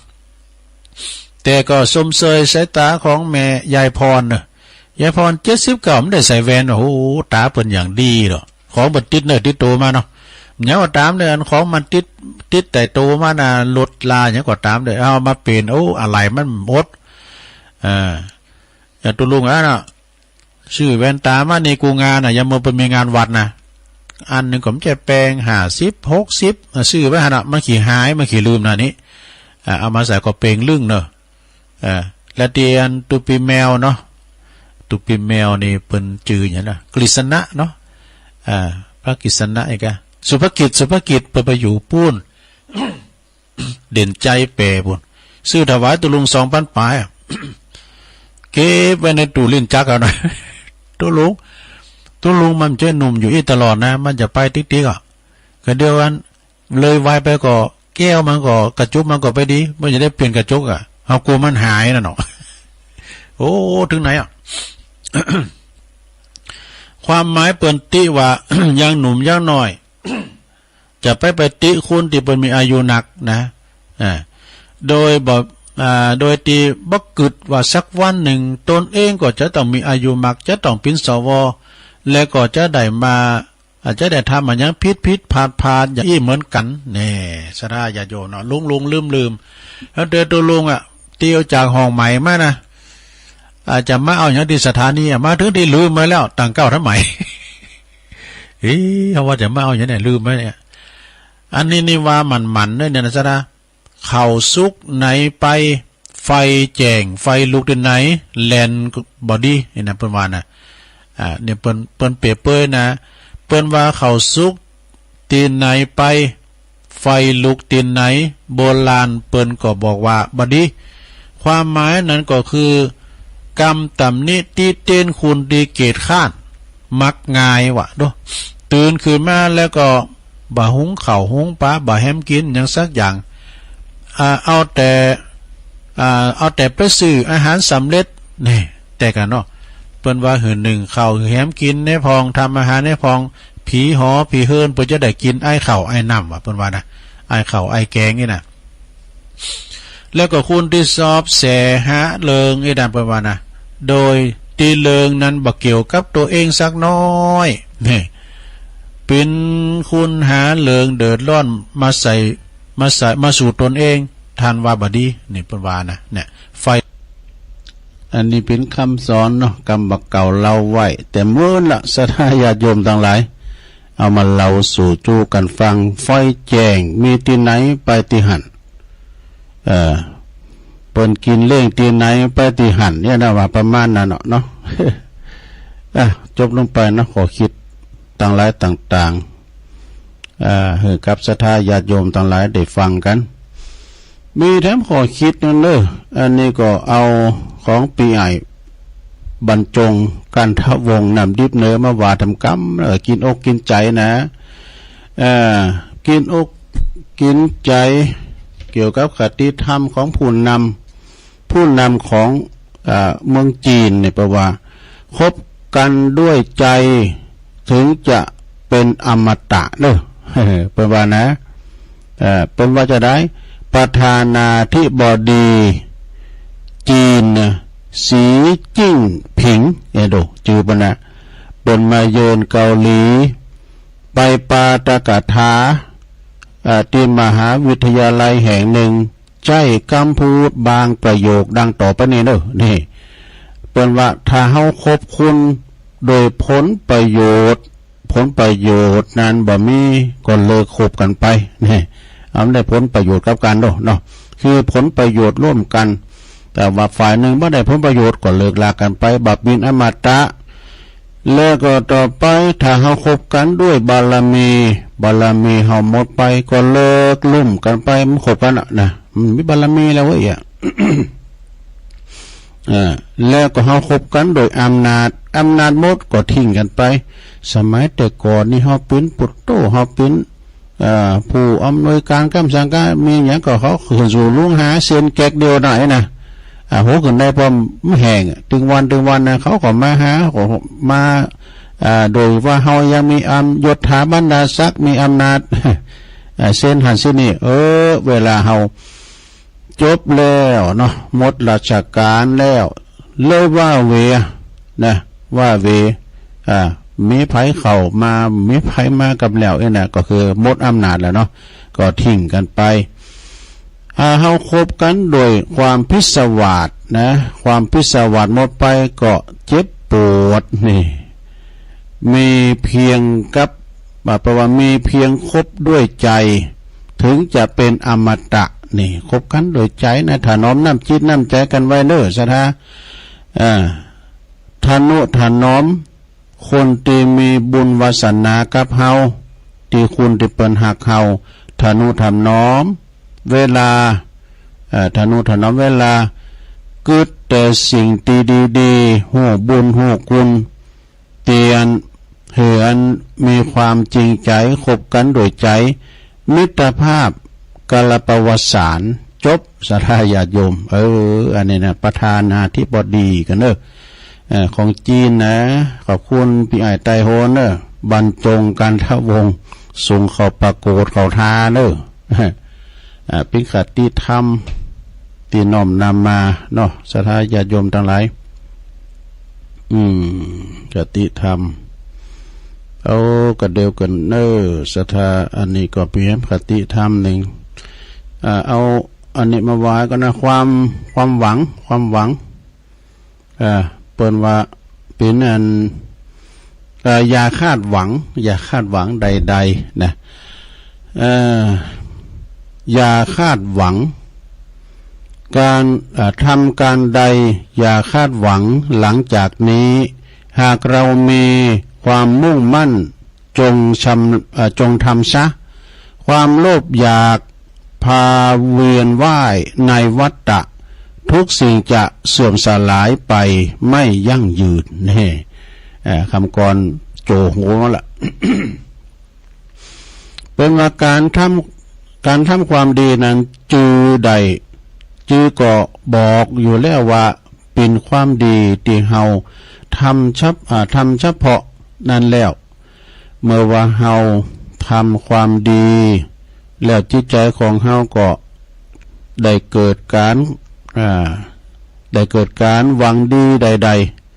แต่ก็ชมเชยสายต๋าของแม่ยายพรเนอะ ยายพรเจ็ดสิบเก้าบ่ได้ใส่แว่น โอ้โห ต๋าเปิ้นอย่างดีเนาะ ของบ่ติดเนื้อติดตั๋วมาเนาะ หยังก็ต๋ามเด้อ อันของมันติด ติดใต้ตั๋วมานะ รถลาหยังก็ต๋ามเด้อ เอามาเป๋น โอ้ อะไหล่มันหมด อ่า อย่างตุ๊ลุงอะเนาะ ซื้อแว่นต๋ามานี่กู้งานน่ะ ยามเมื่อเปิ้นมีงานวัดนะ อันหนึ่งก็บ่ใจ้แปง ห้าสิบ หกสิบ อ่ะ ซื้อไว้หั้นน่ะ มันขี้หาย มันขี้ลืมนะนี่ อ่า เอามาใส่ก็เป๋งลึ่งเนอะ อ่า และตี้อันตุ๊ปีแมวเนาะ ตุ๊ปีแมวนี่เปิ้นจื้อหยังนะ กฤษณะเนาะ อ่า พระกฤษณะอีกอะ สุภกิจ สุภกิจ เปิ้นไปอยู่ปู๊น เด่นชัยแปรปู๊น ซื้อถวายตุ๊ลุงสองปันป๋ายอะ เก็บไว้ในตู้ลิ้นจักเอานะ ตุ๊ลุง ตุ๊ลุงมันจะหนุ่มอยู่อี้ตลอดนะ มันจะไปติ๊กๆ อะ ก็เดี๋ยวอัน เลยวัยไปก็แก้วมันก็ กระจุกมันก็ไปดี บ่จะได้เปลี่ยนกระจุกอะ เฮากั๋วมันหายนั่นเนาะ โอ้ เถิงไหนอะ ความหมายเปิ้นติว่า ยังหนุ่มยังน้อย จะไป ไปติคนตี้เปิ้นมีอายุนักนะ อ่า โดยบ่ อ่า โดยตี้บ่กึ๊ดว่าสักวันหนึ่งตนเองก็จะต้องมีอายุมาก จะต้องเป๋น สว และก็จะได้มา อาจจะได้ทำอะหยังผิดๆ พลาดๆ อย่างอี้เหมือนกั๋น แน่ ศรัทธาญาติโยมเนาะ หลงๆ ลืมๆ แล้วเดี๋ยวตุ๊ลุงอะ เตียวจากห้องใหม่มานะ อาจจะมาเอาหยังตี้สถานีอะ มาเถิงตี้ลืมไปแล้ว ตั้งเก๊าทำไม เอ๊ะ เฮาว่าจะมาเอาหยังเนี่ย ลืมไปเนี่ย อันนี้นี่ว่าหมั่นๆ เน่อเนี่ยนะ ศรัทธา ข้าวสุกไหนไป ไฟแจ้ง ไฟลุกตี้ไหน แล่นบ่ดี นี่นะ เปิ้นว่านะ อ่า เนี่ย เปิ้น เปิ้นเปรียบเปยนะ เปิ้นว่าข้าวสุกตี้ไหนไป ไฟลุกตี้ไหน โบราณเปิ้นก็บอกว่าบ่ดี ความหมายนั้นก็คือ กำตำหนิติเตียนคนตี้เกียจคร้าน มักง่ายว่ะ ดู ตื่นขึ้นมาแล้วก็บ่หุงข้าวหุงป๋า บ่แหมกิ๋นหยังสักอย่าง อ่า เอาแต่ อ่า เอาแต่ไปซื้ออาหารสำเร็จ นี่ แต่กั๋นเนาะ เปิ้นว่าหื้อนึ่งข้าวหื้อแหมกิ๋นแหน่พ่อง ทำอาหารแหน่พ่อง ผีหอผีเฮือนเปิ้นจะได้กิ๋นอ้ายข้าวอ้ายน้ำว่ะ เปิ้นว่านะ อ้ายข้าวอ้ายแกงนี่นะ แล้วก็คนตี้ชอบแสหาเริงอี้นะ เปิ้นว่านะ โดยตี้เริงนั้นบ่เกี่ยวกับตั๋วเองสักน้อย นี่ เป๋นคนหาเริงเดือดร้อนมาใส่ มาใส่ มาสู่ตนเอง ท่านว่าบ่ดี นี่เปิ้นว่านะ เนี่ย ไฟ อันนี้เป๋นกำสอนเนาะ กำบ่าเก่าเล่าไว้ แต่เมินละ ศรัทธาญาติโยมตังหลาย เอามาเล่าสู่จู๊กั๋นฟัง ไฟแจ้งมีตี้ไหนไปตี้หั้น เอ่อ เปิ้นกิ๋นเลี้ยงตี้ไหนไปตี้หั้น เนี่ยนะ ว่าประมาณนั้นเนาะ เนาะ อ่ะ จบลงไปเนาะ ข้อคิดตังหลายต่างๆ อ่า หื้อกับศรัทธาญาติโยมตังหลายได้ฟังกั๋น มีแถมข้อคิดนั่นเด้อ อันนี้ก็เอาของปี้ใหญ่บรรจง กันทวงศ์ น้ำดิบเนอ มาว่าต๋ามกำ เอ่อ กิ๋นอกกิ๋นใจ๋นะ เอ่อ กิ๋นอกกิ๋นใจ๋ เกี่ยวกับคติธรรมของผู้นำ ผู้นำของ อ่า เมืองจีนเนี่ย เปิ้นว่า คบกันด้วยใจถึงจะเป็นอมตะเด้อ เปิ้นว่านะ เอ่อ เปิ้นว่าจะใด ประธานาธิบดีจีนนะ สีจิ้นผิง เอ้ย ดูจื้อเปิ้นนะ เปิ้นมาเยือนเกาหลี ไปปาฐกถา เอ่อ ตี้มหาวิทยาลัยแห่งนึ่ง ใจ๊กำพูดบางประโยคดังต่อไปนี้เน่อ นี่ เปิ้นว่า ถ้าเฮาคบคุณโดยผลประโยชน์ ผลประโยชน์นั้นบ่มี ก็เลิกคบกั๋นไป นี่ อันได้ผลประโยชน์กับกั๋นเนาะ เนาะ คือผลประโยชน์ร่วมกั๋น แต่ว่าฝ่ายนึ่งบ่ได้ผลประโยชน์ ก็เลิกลากั๋นไป บ่าเป๋นอมตะ แล้วก็ต่อไป ถ้าเฮาคบกั๋นด้วยบารมี บารมีเฮาหมดไป ก็เลิกลุ่มกั๋นไป บ่คบกั๋นอะนะ อืม มีบารมีแล้วเว้ยอะ อ่า แล้วก็เฮาคบกั๋นโดยอำนาจ อำนาจหมดก็ทิ้งกั๋นไป สมัยแต่ก่อนนี่เฮาเป๋นปุตโต เฮาเป๋น เอ่อ ผู้อำนวยก๋านกำสั่งก๋าน มีหยังก็เขาขึ้นสู่ลุงหาเซ็นแก๊กเดียวหน้อยนะ อ่า โห ขึ้นได้พร้อมแห่ง ตึงวันตึงวันนะ เขาก็มาหา ก็มา อ่า โดยว่าเฮายังมีอำ ยศถาบรรดาศักดิ์ มีอำนาจ อ่า เซ็นหั้นเซ็นนี่ เออ เวลาเฮา จบแล้วเนาะ หมดราชก๋านแล้ว เลยว้าเหว่อนะ ว้าเหว่อ อ่า มีใผเข้ามา มีใผมากับแล้วเอ้ยนะ ก็คือหมดอำนาจแล้วเนาะ ก็ทิ้งกั๋นไป อ่า เฮาคบกั๋นโดยความพิศวาสนะ ความพิศวาสหมดไปก็เจ็บปวดนี่ มีเพียงกับ บ่า แปลว่ามีเพียงคบด้วยใจ๋ ถึงจะเป๋นอมตะ นี่ คบกั๋นโดยใจ๋นะ ถนอมน้ำจิตน้ำใจ๋กั๋นไว้เน่อ ศรัทธา อ่า ทะนุถนอมคนตี้มีบุญวาสนากับเฮา ตี้คุณตี้เปิ้นฮักเฮา ทะนุถนอมเวลา เอ่อ ทะนุถนอมเวลา กึ๊ดแต่สิ่งตี้ดีๆ ฮู้บุญฮู้คุณ เตียนหื้ออันมีความจริงใจ๋ คบกั๋นโดยใจ๋ มิตรภาพ กัลปวสาน จบ ศรัทธาญาติโยม เออ อันนี้นะ ประธานาธิบดีกั๋นเน่อ เอ่อ ของจีนนะ ขอบคุณปี้อ้ายไต้โฮเน่อ บรรจง กันทวงศ์ ส่งเข้าประกวดเข้าทาเน่อ อ่า เป๋นคติธรรมตี้น้อมนำมาเนาะ ศรัทธาญาติโยมตังหลาย อืม คติธรรม เอา กระเดียวกั๋นเน่อ ศรัทธา อันนี้ก็เป๋นคติธรรมนึ่ง อ่า เอาอันนี้มาว่ากั๋นนะ ความ ความหวัง ความหวัง เอ่อ เปิ้นว่าเป๋นอัน เอ่อ อย่าคาดหวัง อย่าคาดหวังใดๆ นะ เอ่อ อย่าคาดหวัง ก๋าน เอ่อ ทำก๋านใดอย่าคาดหวังหลังจากนี้ หากเฮามีความมุ่งมั่น จงชำ เอ่อ จงทำซะ ความโลภอยากพาเวียนว่ายในวัฏฏะ ทุกสิ่งจะเสื่อมสลายไปไม่ยั่งยืน นี่ เอ่อ กำกรโจ๋หัวมาละ เปิ้นว่าก๋านทำ ก๋านทำความดีนั้น จื้อได้ จื้อก็บอกอยู่แล้วว่าเป๋นความดีตี้เฮาทำเฉพ- อ่า ทำเฉพาะนั้นแล้ว เมื่อว่าเฮาทำความดีแล้ว จิตใจ๋ของเฮาก็ได้เกิดก๋าน อ่า ได้เกิดก๋านหวังดีใด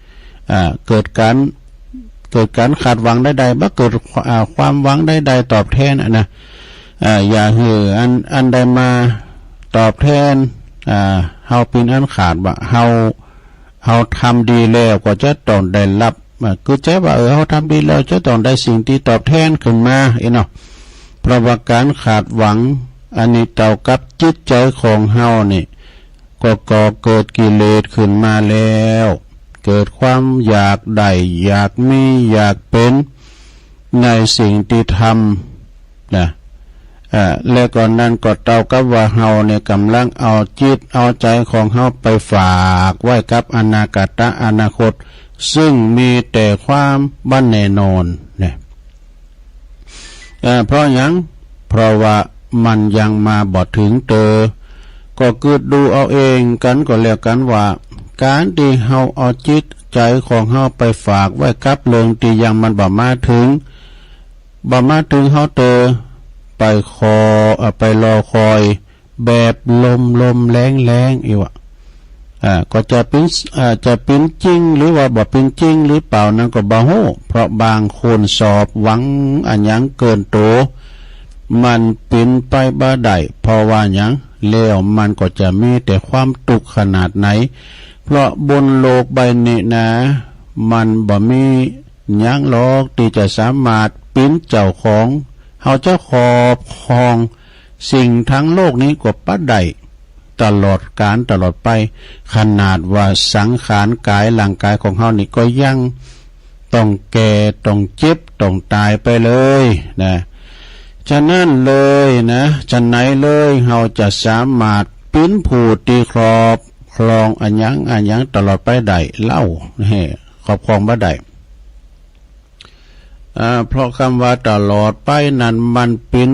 ๆ อ่า เกิดก๋าน เกิดก๋านคาดหวังใดๆ บ่เกิด อ่า ความหวังใดๆ ตอบแทนอะนะ อ่า อย่าหื้ออัน อันใดมาตอบแทน อ่า เฮาเป๋นอันขาดว่า เฮา เฮาทำดีแล้วก็จะต้องได้รับ อ่า คือใจ๋ว่า เออ เฮาทำดีแล้วจะต้องได้สิ่งตี้ตอบแทนขึ้นมา เอ้ยเนาะ เพราะว่าก๋านคาดหวัง อันนี้เต้ากับจิตใจ๋ของเฮานี่ ก็ก่อเกิดกิเลสขึ้นมาแล้ว เกิดความอยากได้ อยากมี อยากเป๋น ในสิ่งตี้ทำนะ เอ่อ และก็นั้นก็เต้ากับว่าเฮาเนี่ยก่ำลังเอาจิตเอาใจ๋ของเฮาไปฝากไว้กับอนาคตะ อนาคต ซึ่งมีแต่ความบ่แน่นอนเนี่ย เอ่อ เพราะหยัง เพราะว่ามันยังมาบ่เถิงเตอ ก็กึ๊ดดูเอาเองกั๋นก็แล้วกั๋นว่า ก๋านตี้เฮาเอาจิตใจ๋ของเฮาไปฝากไว้กับเรื่องตี้ยังมันบ่มาเถิง บ่มาเถิงเฮาเตอ ไปคอ- เอ่อ ไปรอคอย แบบลมๆ แล้งๆ อี้วะ อ่า ก็จะเป๋น อ่า จะเป๋นจริงหรือว่าบ่เป๋นจริงหรือเปล่านั้นก็บ่ฮู้ เพราะบางคนสอบหวังอะหยังเกินตั๋ว มันเป๋นไปบ่ได้ เพราะว่าหยัง แล้วมันก็จะมีแต่ความตุ๊กข์ขนาดไหน เพราะบนโลกใบนี้นะ มันบ่มีหยังหรอกตี้จะสามารถเป๋นเจ้าของ เฮาจะขอบครองสิ่งทั้งโลกนี้ก็บ่ได้ ตลอดกาลตลอดไป ขนาดว่าสังขารก๋ายร่างก๋ายของเฮานี่ก็ยังต้องแก่ ต้องเจ็บ ต้องต๋ายไปเลยนะ ฉะนั้นเลยนะ ฉะไหนเลย เฮาจะสามารถเป๋นผู้ตี้ครอบครองอะหยังอะหยังตลอดไปได้เล่า เฮ้ ครอบครองบ่ได้ อ่า เพราะกำว่าตลอดไปนั้นมันเป๋น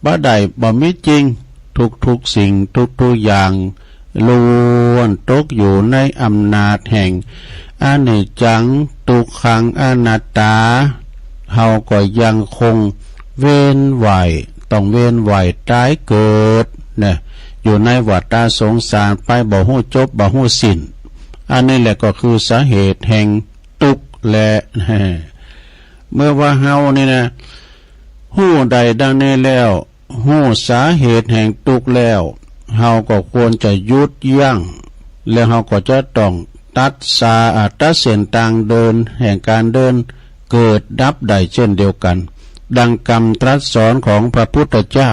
บ่ได้ บ่มีจริง ทุกๆ สิ่งทุกๆ อย่าง ล้วนตกอยู่ในอำนาจแห่งอนิจจัง ทุกขัง อนัตตา เฮาก็ยังคงเวียนว่าย ต้องเวียนว่ายต๋ายเกิดนะ อยู่ในวัฏฏะสงสารไปบ่ฮู้จบบ่ฮู้สิ้น อันนี้แหละก็คือสาเหตุแห่งตุ๊กข์แล เมื่อว่าเฮานี่นะ ฮู้ได้ดังนี้แล้ว ฮู้สาเหตุแห่งตุ๊กข์แล้ว เฮาก็ควรจะหยุดยั้ง แล้วเฮาก็จะต้องตัดสา อ่า ตัดเส้นตางเดินแห่งก๋านเดินเกิดดับได้เช่นเดียวกั๋น ดังกำตรัสสอนของพระพุทธเจ้า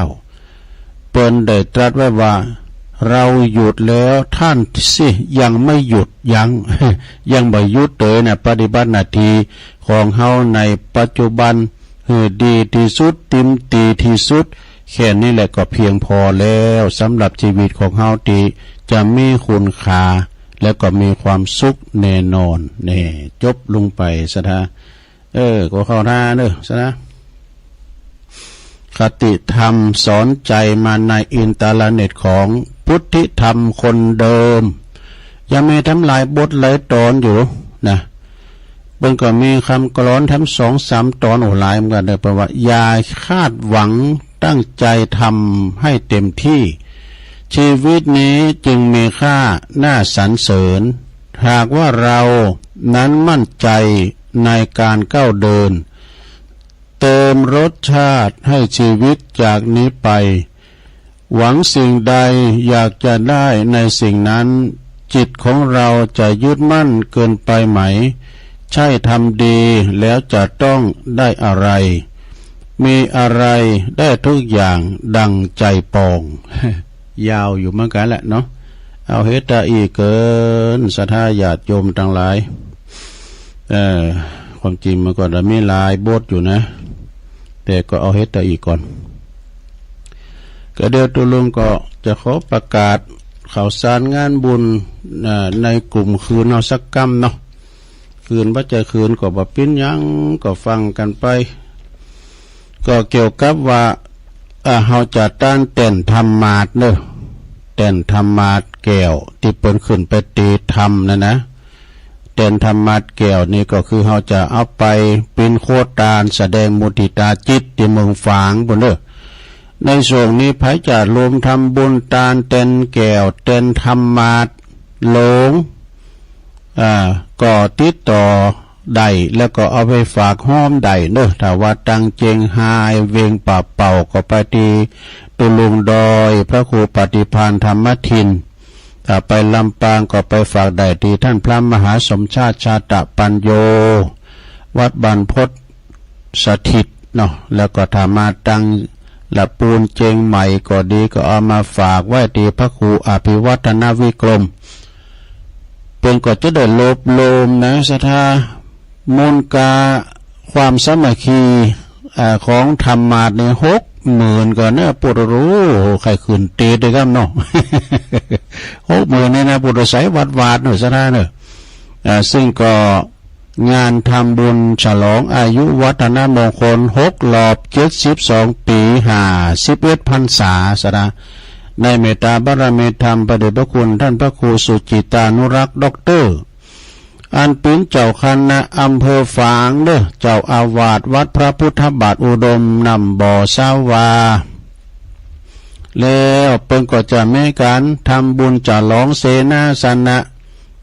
เปิ้นได้ตรัสไว้ว่า เราหยุดแล้ว ท่านสิยังไม่หยุดยั้ง ยังบ่หยุดเต๋ยนะ ปฏิบัติหน้าตี้ของเฮาในปัจจุบัน หื้อดีตี้สุด เต๋มตี้ตี้สุด แค่นี้แหละก็เพียงพอแล้ว สำหรับจีวิตของเฮาตี้จะมีคุณค่า และก็มีความสุขแน่นอน แน่ จบลงไปซะนะ เออ ก็เข้าท่าเนอะซะนะ คติธรรมสอนใจมาในอินเทอร์เน็ตของพุทธิธรรมคนเดิม ยังมีแถมหลายบทหลายต๋อนอยู่นะ เปิ้นก็มีกำกลอนแถมสองสามต๋อน โอ้ หลายเหมือนกั๋นเนอะ เปิ้นว่า อย่าคาดหวัง ตั้งใจทำให้เต็มที่ ชีวิตนี้จึงมีค่าน่าสรรเสริญ หากว่าเรานั้นมั่นใจในการก้าวเดิน เติมรสชาติให้ชีวิตจากนี้ไป หวังสิ่งใดอยากจะได้ในสิ่งนั้น จิตของเราจะยึดมั่นเกินไปไหม ใช่ทำดีแล้วจะต้องได้อะไร มีอะไรได้ทุกอย่างดังใจปอง ยาวอยู่เหมือนกั๋นแหละเนาะ เอาเฮตาอีเกิน ศรัทธาญาติโยมตังหลาย เอ่อ ความจริงมันก็จะมีหลายบทอยู่นะ แต่ก็เอาเฮตาอีก่อน ก็เดี๋ยวตุ๊ลุงก็จะขอประกาศข่าวสารงานบุญ อ่า ในกลุ่มคืนเฮาสักกำเนาะ คืนบ่ใจ้คืนก็บ่เป๋นหยัง ก็ฟังกั๋นไป ก็เกี่ยวกับว่า อ่า เฮาจะตานแต้นธรรมาสน์เนาะ แต้นธรรมาสน์แก้วตี้เปิ้นขึ้นไปตีธรรมนั่นนะ แต้นธรรมาสน์แก้วนี่ก็คือเฮาจะเอาไปเป๋นโครงตานแสดงมุทิตาจิตตี้เมืองฝางปู้นเนาะ ในช่วงนี้ใผจะรวมทำบุญตานแต้นแก้ว แต้นธรรมาสน์หลง อ่า ก็ติดต่อได้ แล้วก็เอาไปฝากฮอมได้เนาะ ถ้าว่าตังเจียงฮาย เวียงป่าเป่า ก็ไปตี้ตุ๊ลุงดอย พระครูปฏิภาณธรรมทิน ถ้าไปลำปางก็ไปฝากได้ตี้ต้านพระมหาสมชาติชาตปัญโญ วัดบรรพตสถิตเนาะ แล้วก็ถ้ามาตังละปูนเจียงใหม่ก็ดี ก็เอามาฝากไว้ตี้พระครูอภิวัฒนวิกรม เปิ้นก็จะได้รวบรวมนะ ศรัทธา มูลค่าความสามัคคี อ่า ของธรรมาสน์นี่หกหมื่นกว่าเนาะ ปุโร ใค่ขึ้นเตดเลยครับเนาะ หกหมื่นนี่นะ ปุโร ใสวัดวาดเนาะ ศรัทธาเนาะ อ่า ซึ่งก็งานทำบุญฉลองอายุวัฒนมงคลหกรอบเจ็ดสิบสองปี๋ ห้าสิบเอ็ดพรรษา ศรัทธา ในเมตตาบารมีธรรมพระเดชพระคุณต้านพระครูสุจิตานุรักษ์ด็อกเตอร์ อันเป๋นเจ้าคณะอำเภอฝางเนาะ เจ้าอาวาสวัดพระพุทธบาทอุดมน้ำบ่อสาวา แล้วเปิ้นก็จะมีก๋านทำบุญฉลองเสนาสนะ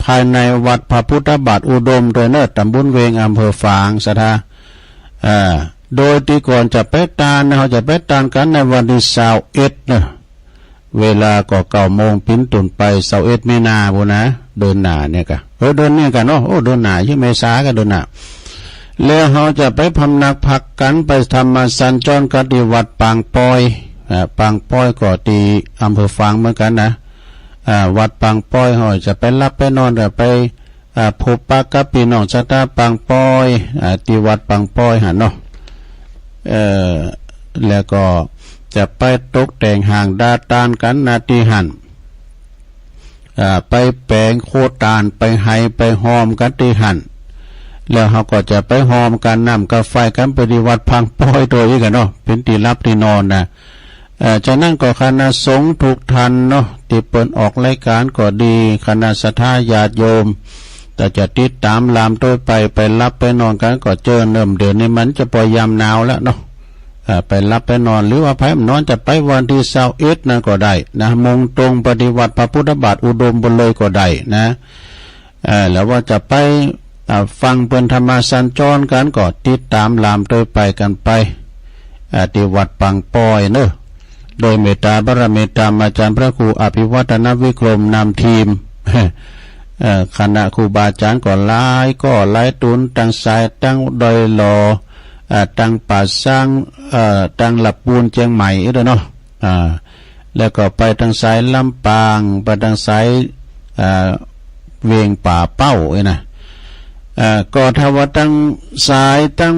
ภายในวัดพระพุทธบาทอุดมตวยเนาะ ตำบลเวง อำเภอฝาง ศรัทธา อ่า โดยตี้ก่อนจะไปตานนะ เฮาจะไปตานกั๋นในวันตี้ซาวเอ็ดนะ เวลาก็เก้าโมงเป๋นต้นไป ซาวเอ็ดมีนาปู้นนะ เดือนหน้าเนี่ยก่ะ เออ เดือนนี้ก่ะเนาะ โอ้ เดือนหน้า เยียะเมษาก่ะ เดือนหน้า แล้วเฮาจะไปพำนักพักกั๋น ไปธรรมสัญจรกั๋นตี้วัดปางปอย อ่า ปางปอยก็ตี้อำเภอฝางเหมือนกั๋นนะ อ่า วัดปางปอย เฮาจะไปหลับไปนอน เดี๋ยวไป อ่า พบปะกับปี้น้องศรัทธาปางปอย อ่า ตี้วัดปางปอยหั้นเนาะ เอ่อ แล้วก็จะไปตกแต่งห้างดาตานกั๋นนะตี้หั้น อ่า ไปแป๋งโคตาน ไปไฮไปฮอมกั๋นตี้หั้น แล้วเฮาก็จะไปฮอมก๋านน้ำก๋านไฟกั๋นไปตี้วัดปางปอยโตอีกอะเนาะ เป๋นตี้หลับตี้นอนนะ เอ่อ ฉะนั้นก็คณะสงฆ์กู้ต้านเนาะ ตี้เปิ้นออกรายก๋านก็ดี คณะศรัทธาญาติโยม ถ้าจะติดต๋ามลามโตยไป ไปหลับไปนอนกั๋นก็เจิญเนิ่ม เดี๋ยวนี้มันจะปอยยามหนาวแล้วเนาะ เอ่อ ไปหลับไปนอน หรือว่าใผบ่นอนจะไปวันตี้ซาวเอ็ดนั้นก็ได้นะ มุ่งตรงไปตี้วัดพระพุทธบาทอุดมไปเลยก็ได้นะ เอ่อ แล้วว่าจะไป อ่า ฟังเปิ้นธรรมสัญจรกั๋นก็ติดต๋ามลามโตยไปกั๋นไป อ่า ตี้วัดปางปอยเนาะ โดยเมตตาบารมีธรรมอาจ๋ารย์พระครูอภิวัฒนวิกรมนำทีม เอ่อ คณะครูบาอาจ๋ารย์ก็หลายก้อหลายตุ๊น ตังสายตังดอยหล่อ อ่า ตังป่าซาง เอ่อ ตังละปูนเจียงใหม่อี้ตวยเนาะ อ่า แล้วก็ไปตังสายลำปาง ไปตังสาย อ่า เวียงป่าเป้าอี้นะ อ่า ก็ถ้าว่าตังสายตัง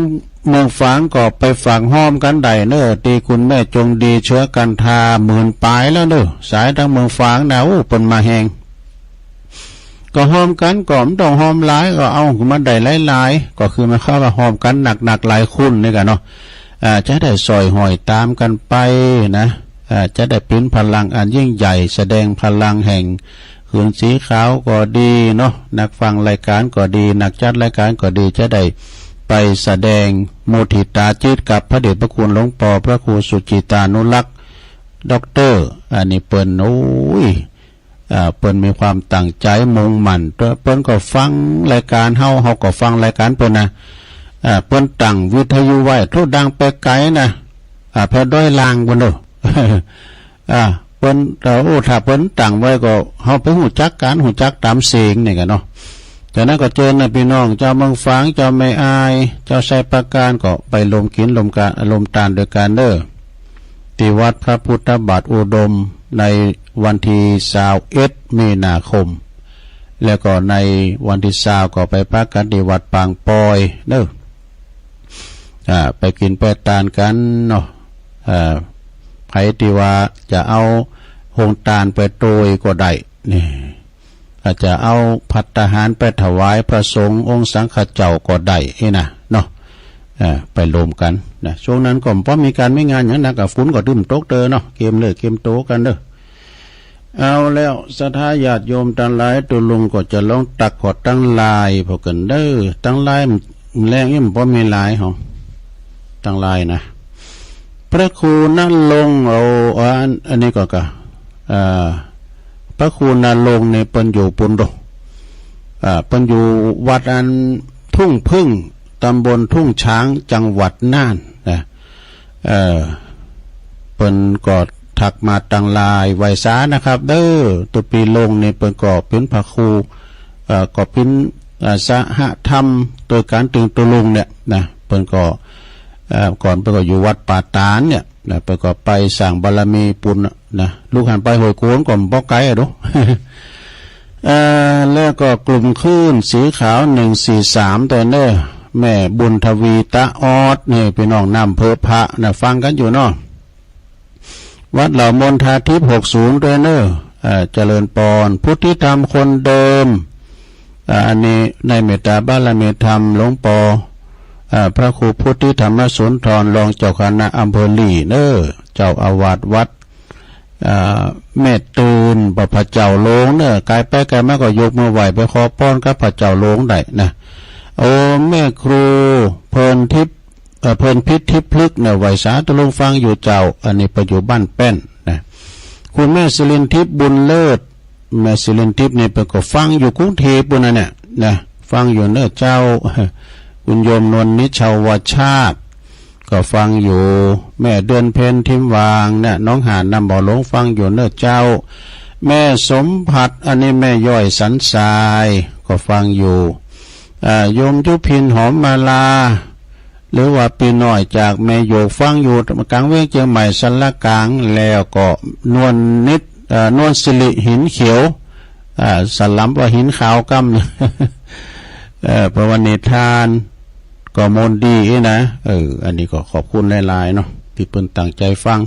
เมืองฝางก็ไปฝากฮอมกั๋นได้เนาะ ตี้คุณแม่จงดีเชื้อกันทา หมื่นป๋ายแล้วเนาะ สายตังเมืองฝางนะ โอ้ เปิ้นมาแฮง ก็ฮอมกั๋นก็บ่ต้องฮอมหลาย ก็เอามาได้หลายๆ ก็คือหมายความว่าฮอมกั๋นหนักๆ หลายคนนี่ก่ะเนาะ อ่า จะได้สอยห้อยต๋ามกั๋นไปนะ อ่า จะได้เป๋นพลังอันยิ่งใหญ่ แสดงพลังแห่ง หืนสีขาวก็ดีเนาะ นักฟังรายก๋านก็ดี นักจัดรายก๋านก็ดี จะได้ไปแสดงมุทิตาจิตกับพระเดชพระคุณหลวงปอพระครูสุจิตานุรักษ์ ด็อกเตอร์ อันนี้เปิ้น โอ้ย อ่า เปิ้นมีความตั้งใจ๋มุ่งมั่น เปิ้นก็ฟังรายก๋านเฮา เฮาก็ฟังรายก๋านเปิ้นนะ อ่า เปิ้นตั้งวิทยุไว้ โต้ดังไปไก๋นะ อ่า แผดดอยล่างปู้นเนาะ อ่า เปิ้น เอ่อ โอ้ ถ้าเปิ้นตั้งไว้ก็ เฮาไปฮู้จักกั๋น ฮู้จักต๋ามเสียงนี่ก่ะเนาะ จากนั้นก็เจิญนะปี้น้อง จาวเมืองฝาง จาวแม่อาย จาวไชยปราการ ก็ไปรวมกิ๋นรวมกะ รวมตานตวยกั๋นเนาะ ตี้วัดพระพุทธบาทอุดม ในวันตี้ซาวเอ็ดมีนาคม แล้วก็ในวันตี้ซาวก็ไปปะกั๋นตี้วัดปางปอยเนาะ อ่า ไปกิ๋นไปตานกั๋นเนาะ อ่า ใผตี้ว่าจะเอาโฮงตานไปตวยก็ได้ นี่ อาจจะเอาภัตตาหารไปถวายพระสงฆ์องค์สังฆเจ้าก็ได้อี้นะเนาะ อ่า ไปรวมกั๋นนะ ช่วงนั้นก็บ่มีก๋านมีงานหยังนัก อ่ะ ฝนก็ตึ้มตกเต๊อะเนาะ เกียมเล่นเกียมโตกั๋นเนาะ เอาแล้ว ศรัทธาญาติโยมตังหลาย ตุ๊ลุงก็จะลองตักขอดตังไลน์พอกั๋นเนาะ ตังไลน์แลงอี้มันบ่มีไลน์หรอ ตังไลน์นะ พระครูณรงค์ เอา อัน อันนี้ก็กะ อ่า พระครูณรงค์นี่เปิ้นอยู่ปู้นโด อ่า เปิ้นอยู่วัดอันทุ่งผึ้ง ตำบลทุ่งช้าง จังหวัดน่านนะ เอ่อ เปิ้นก็ทักมาตังไลน์ ไหว้สานะครับเด้อ ตุ๊ปี้รงค์นี่เปิ้นก็เป๋นพระครู เอ่อ ก็เป๋น เอ่อ สหธรรมตวยกั๋นตึงตุ๊ลุงเนี่ยนะ เปิ้นก็ เอ่อ ก่อนเปิ้นก็อยู่วัดป่าตาดเนี่ยนะ เปิ้นก็ไปสร้างบารมีปู้นนะ ลูกหั้นไปห้วยโกนก็บ่ไก๋อะเนาะ เอ่อ แล้วก็กลุ่มคลื่นสีขาว หนึ่งสี่สาม ตวยเนาะ แม่บุญทวี ตะออด นี่ปี้น้องน้ำเพิงพระนะ ฟังกั๋นอยู่เนาะ วัดเหล่ามณฑาทิพย์ หกศูนย์ ตวยเนาะ เอ่อ เจริญปอน พุทธิธรรมคนเดิม อ่า อันนี้ในเมตตาบารมีธรรมหลวงปอ อ่า พระครูพุทธิธรรมสุนทร รองเจ้าคณะอำเภอหลี้เนาะ เจ้าอาวาสวัด อ่า แม่ตื่น บ่าพระเจ้าโลงเนาะ ไก๋ไปไก๋มาก็ยกมือไหว้ไปขอปอนกับพระเจ้าโลงได้นะ โอ้ แม่ครูเพิ่นทิพย์ เอ่อ เพิ่นพิษทิพย์พลึกษ์เนาะ ไหว้สาตุ๊ลุงฟังอยู่เจ้า อันนี้เปิ้นอยู่บ้านแป้นนะ คุณแม่สิรินทิพย์บุญเลิศ แม่สิรินทิพย์นี่เปิ้นก็ฟังอยู่กรุงเทพฯปู้นนะเนี่ยนะ ฟังอยู่เนาะเจ้า คุณโยมนวลนิชาวชาติ ก็ฟังอยู่ แม่เดือนเพ็ญ ทิมวาง เนี่ย หนองหาน นำบ่อหลวง ฟังอยู่เน่อเจ้า แม่สมผัส อันนี้แม่ย้อยสันทราย ก็ฟังอยู่ อ่า โยมยุพิน หอมมาลา หรือว่าปี้น้อยจากแม่โยก ฟังอยู่ก๋างเวียงเจียงใหม่ สารกลาง แล้วก็นวลนิด เอ่อ นวลสิริ หินเขียว อ่า สลับว่าหินขาวกำ เอ่อ เพราะว่านิทานก็มนต์ดีนะ เออ อันนี้ก็ขอบคุณหลายๆ เนาะ ตี้เปิ้นตั้งใจ๋ฟัง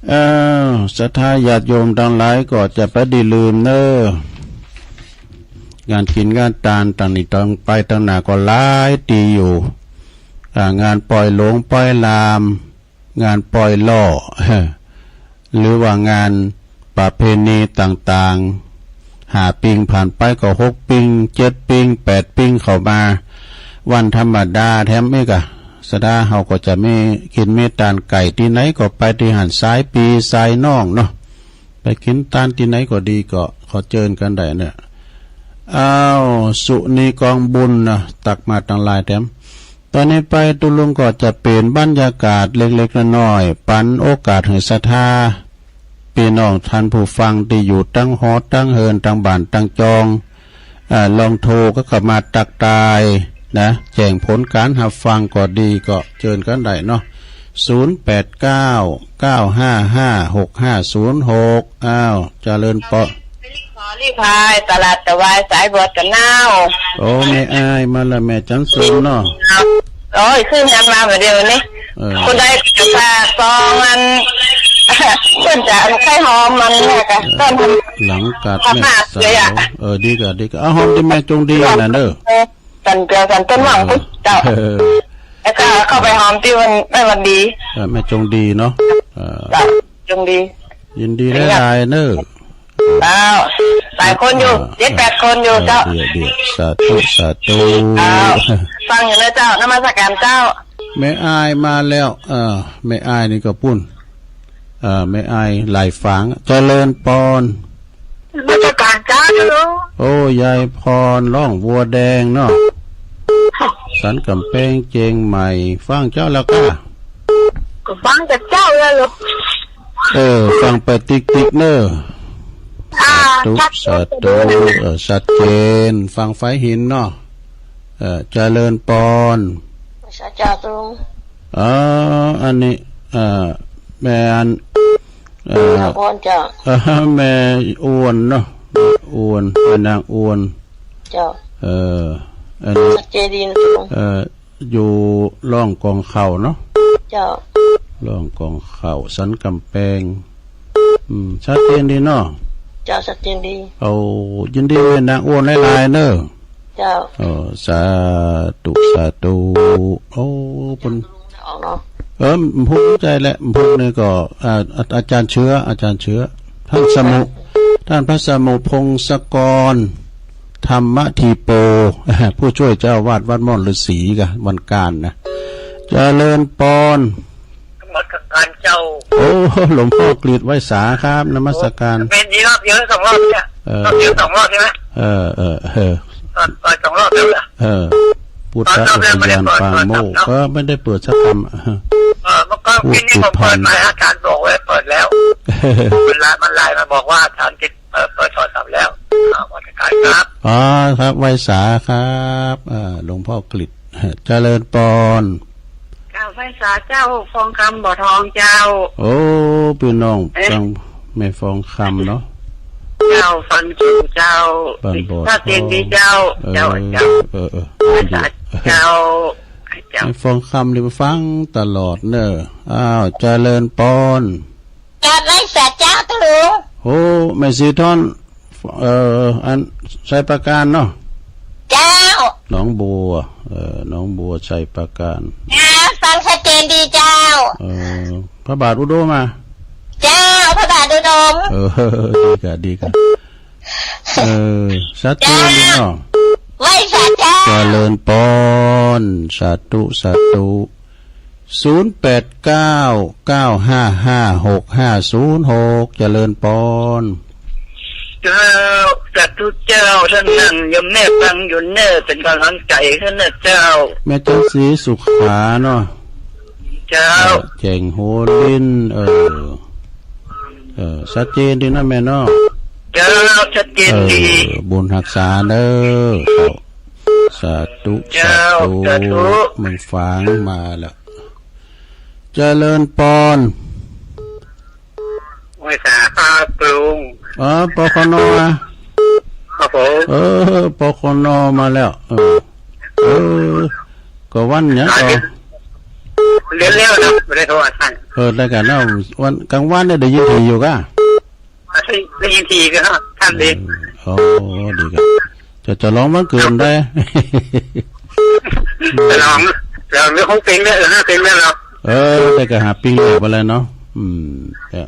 เอ่อ ศรัทธาญาติโยมตังหลายก็จะบ่ดีลืมเน่อ งานกิ๋นงานตาน ตังนี้ตังไปตังหน้าก็หลายตี้อยู่ อ่า งานปล่อยหลงปล่อยหลาม งานปล่อยหล่อ หรือว่างานประเพณีต่างๆ ห้าปี๋ผ่านไปก็หกปี๋ เจ็ดปี๋ แปดปี๋เข้ามา วันธรรมดาแถมอีกอะ ศรัทธาเฮาก็จะมีกิ๋นมีตาน ใก้ตี้ไหนก็ไปตี้หั้น สายปี้สายน้องเนาะ ไปกิ๋นตานตี้ไหนก็ดี ก็ขอเจิญกั๋นได้เนี่ย อ้าว สุนีกองบุญนะ ตักมาตังหลายแถม ต๋อนนี้ไปตุ๊ลุงก็จะเป๋นบรรยากาศเล็กๆ น้อยๆ ปันโอกาสหื้อศรัทธาปี้น้องต้านผู้ฟังตี้อยู่ตังหอตังเฮือนตังบ้านตังจอง อ่า ลองโทรก็เข้ามาตักตายนะ แจ้งผลก๋านฮับฟังก็ดี ก็เจิญกั๋นได้เนาะ ศูนย์แปดเก้า เก้าห้าห้า หกห้าศูนย์หก อ้าว เจริญปอ ขอรีพายตลาดตะวายสายบวชกั๋นเน่า โอ้ แม่อ้ายมาละ แม่จันทร์สุนเนาะ โอ้ย ขึ้นงานมาเมื่อเดียวนี้ เออ คนใดจะฝากซองอัน เปิ้นจะใค่หอมมันเนี่ยกะ ต้น หลังกาดแม่สาว เออ ดีกะ ดีกะ เอาหอมตี้แม่จงดีนั่นเด้อ เออ สันเปียวสันต้นหว่างปุ๊บเจ้า เออ แล้วก็เข้าไปหอมตี้วัน แม่วันดี เออ แม่จงดีเนาะ เออ เจ้า จงดี ยินดีหลายๆ เน่อ เจ้า หลายคนอยู่ เออ เจ็ดแปดคนอยู่ เออ เจ้า เดี๋ยว เดี๋ยว สาธุ สาธุ เจ้า ฟังอยู่นะเจ้า นมัสการเจ้า แม่อ้ายมาแล้ว เออ แม่อ้ายนี่ก็ปุ้น เออ แม่อ้ายหลายฝาง เจริญปอน นมัสการเจ้า โอ้ ยายพร ร้องบัวแดงเนาะ สันก๋ำแปง เจียงใหม่ ฟังเจ้าแล้วก้า ก็ฟังแต่เจ้าแล้วลูก เออ ฟังไปติ๊กๆ เน่อ อ่า สาธุ ชัดเจน สาธุ เออ ชัดเจน ฟังไฟหินเนาะ เออ เจริญปอน สาธุ เออ อันนี้ เออ แม่อัน เออ เจริญปอนเจ้า เออ แม่อ้วนเนาะ อ้วน แม่นางอ้วน เจ้า เออ อันนี้ ชัดเจนดีนะเจ้า เออ อยู่ร่องกองเข้าเนาะ เจ้า ร่องกองเข้า สันก๋ำแปง อืม ชัดเจนดีเนาะ เจ้า ชัดเจนดี เอา ยินดีแม่นางอ้วนหลายๆ เน่อ เจ้า เออ สาธุ สาธุ โอ้ เปิ้น ออกเนาะ เออ ผมภูมิใจ๋แหละ ผมภูมินี่ก็ อ่า อา อาจารย์เชื้อ อาจารย์เชื้อ ท่านสมุ ท่านพระสมุพงศกร ธรรมธีโป ผู้ช่วยเจ้าอาวาสวัดม่อนฤๅษีกะ วันการนะ เจริญปอน นมัสการเจ้า โอ้ หลวงพ่อกฤษ ไหว้สาครับ นมัสการ เป๋นดีรอบเดียวสองรอบเนี่ย เออ รอบเดียวสองรอบใช่ไหม เออ เออ เออ เปิด เปิดสองรอบแล้วเหรอ เออ พุทธอุทยานปางโมกข์ เออ ไม่ได้เปิดสักคำ เออ เมื่อกี้นี้ผมเปิดไป อาจารย์บอกไว้เปิดแล้ว มันไลน์ มันไลน์มาบอกว่าอาจารย์ติด เอ่อ เปิดโทรศัพท์แล้ว อ่า นมัสการครับ อ๋อ ครับ ไหว้สาครับ อ่า หลวงพ่อกฤษ เจริญปอน กราบไหว้สาเจ้า ฟองคำบ่อทองเจ้า โอ้ ปี้น้อง เอ๊ะ จัง แม่ฟองคำเนาะ เจ้า ฟังอยู่เจ้า บ้านบ่อทอง ถ้าเตียงดีเจ้า เออ เจ้า เจ้า เออ เออ ไหว้สาเจ้า เจ้า แม่ฟองคำนี่ฟังตลอดเน่อ อ้าว เจริญปอน กราบไหว้สาเจ้าตุ๊ลุง โอ้ แม่ศรีทอน เอ่อ อัน ชัยปราการเนาะ เจ้า หนองบัว เอ่อ หนองบัว ชัยปราการ เจ้า ฟังชัดเจนดีเจ้า เอ่อ พระบาทอุดมมา เจ้า พระบาทอุดม เออ ดีกะ ดีกะ เออ ชัดเจนดีเนาะ ไหว้สาเจ้า เจริญปอน สาธุ สาธุ ศูนย์แปดเก้า เก้าห้าห้า หกห้าศูนย์หก เจริญปอน เจ้า สาธุเจ้า ต้านนั่งโยมแม่ฟังอยู่เน่อ เป๋นก๋ำลังใจ๋หื้อเน่อเจ้า แม่จันทร์ศรีสุขาเนาะ เจ้า เออ แจ้งหัวลิ้น เออ เออ ชัดเจนดีนะแม่เนาะ เจ้า ชัดเจนดี เออ บุญฮักษาเน้อ สาธุ เจ้า สาธุ สาธุ เมืองฝางมาแล้ว เจริญปอน ไหว้สาครับลุง อ๋อ ปคน อะ ครับผม เออ ปคน มาแล้ว เออ เออ ก็วันเนี้ยก็ เรียนแล้วนะ ไม่ได้โทรหาท่าน เออ ได้กันนะ วัน กลางวันเนี่ยได้ยินดีอยู่กะ ได้ยินดีก็ท่านดี เออ อ๋อ ดีกัน จะ จะฉลองวันเกิดได้ ฉลอง ฉลองเรื่องของเพลงเนี่ย เออ เพลงเนี่ยเหรอ เออ ได้ก็หาปิ้งแหนมไปเลยเนาะ อืม ก็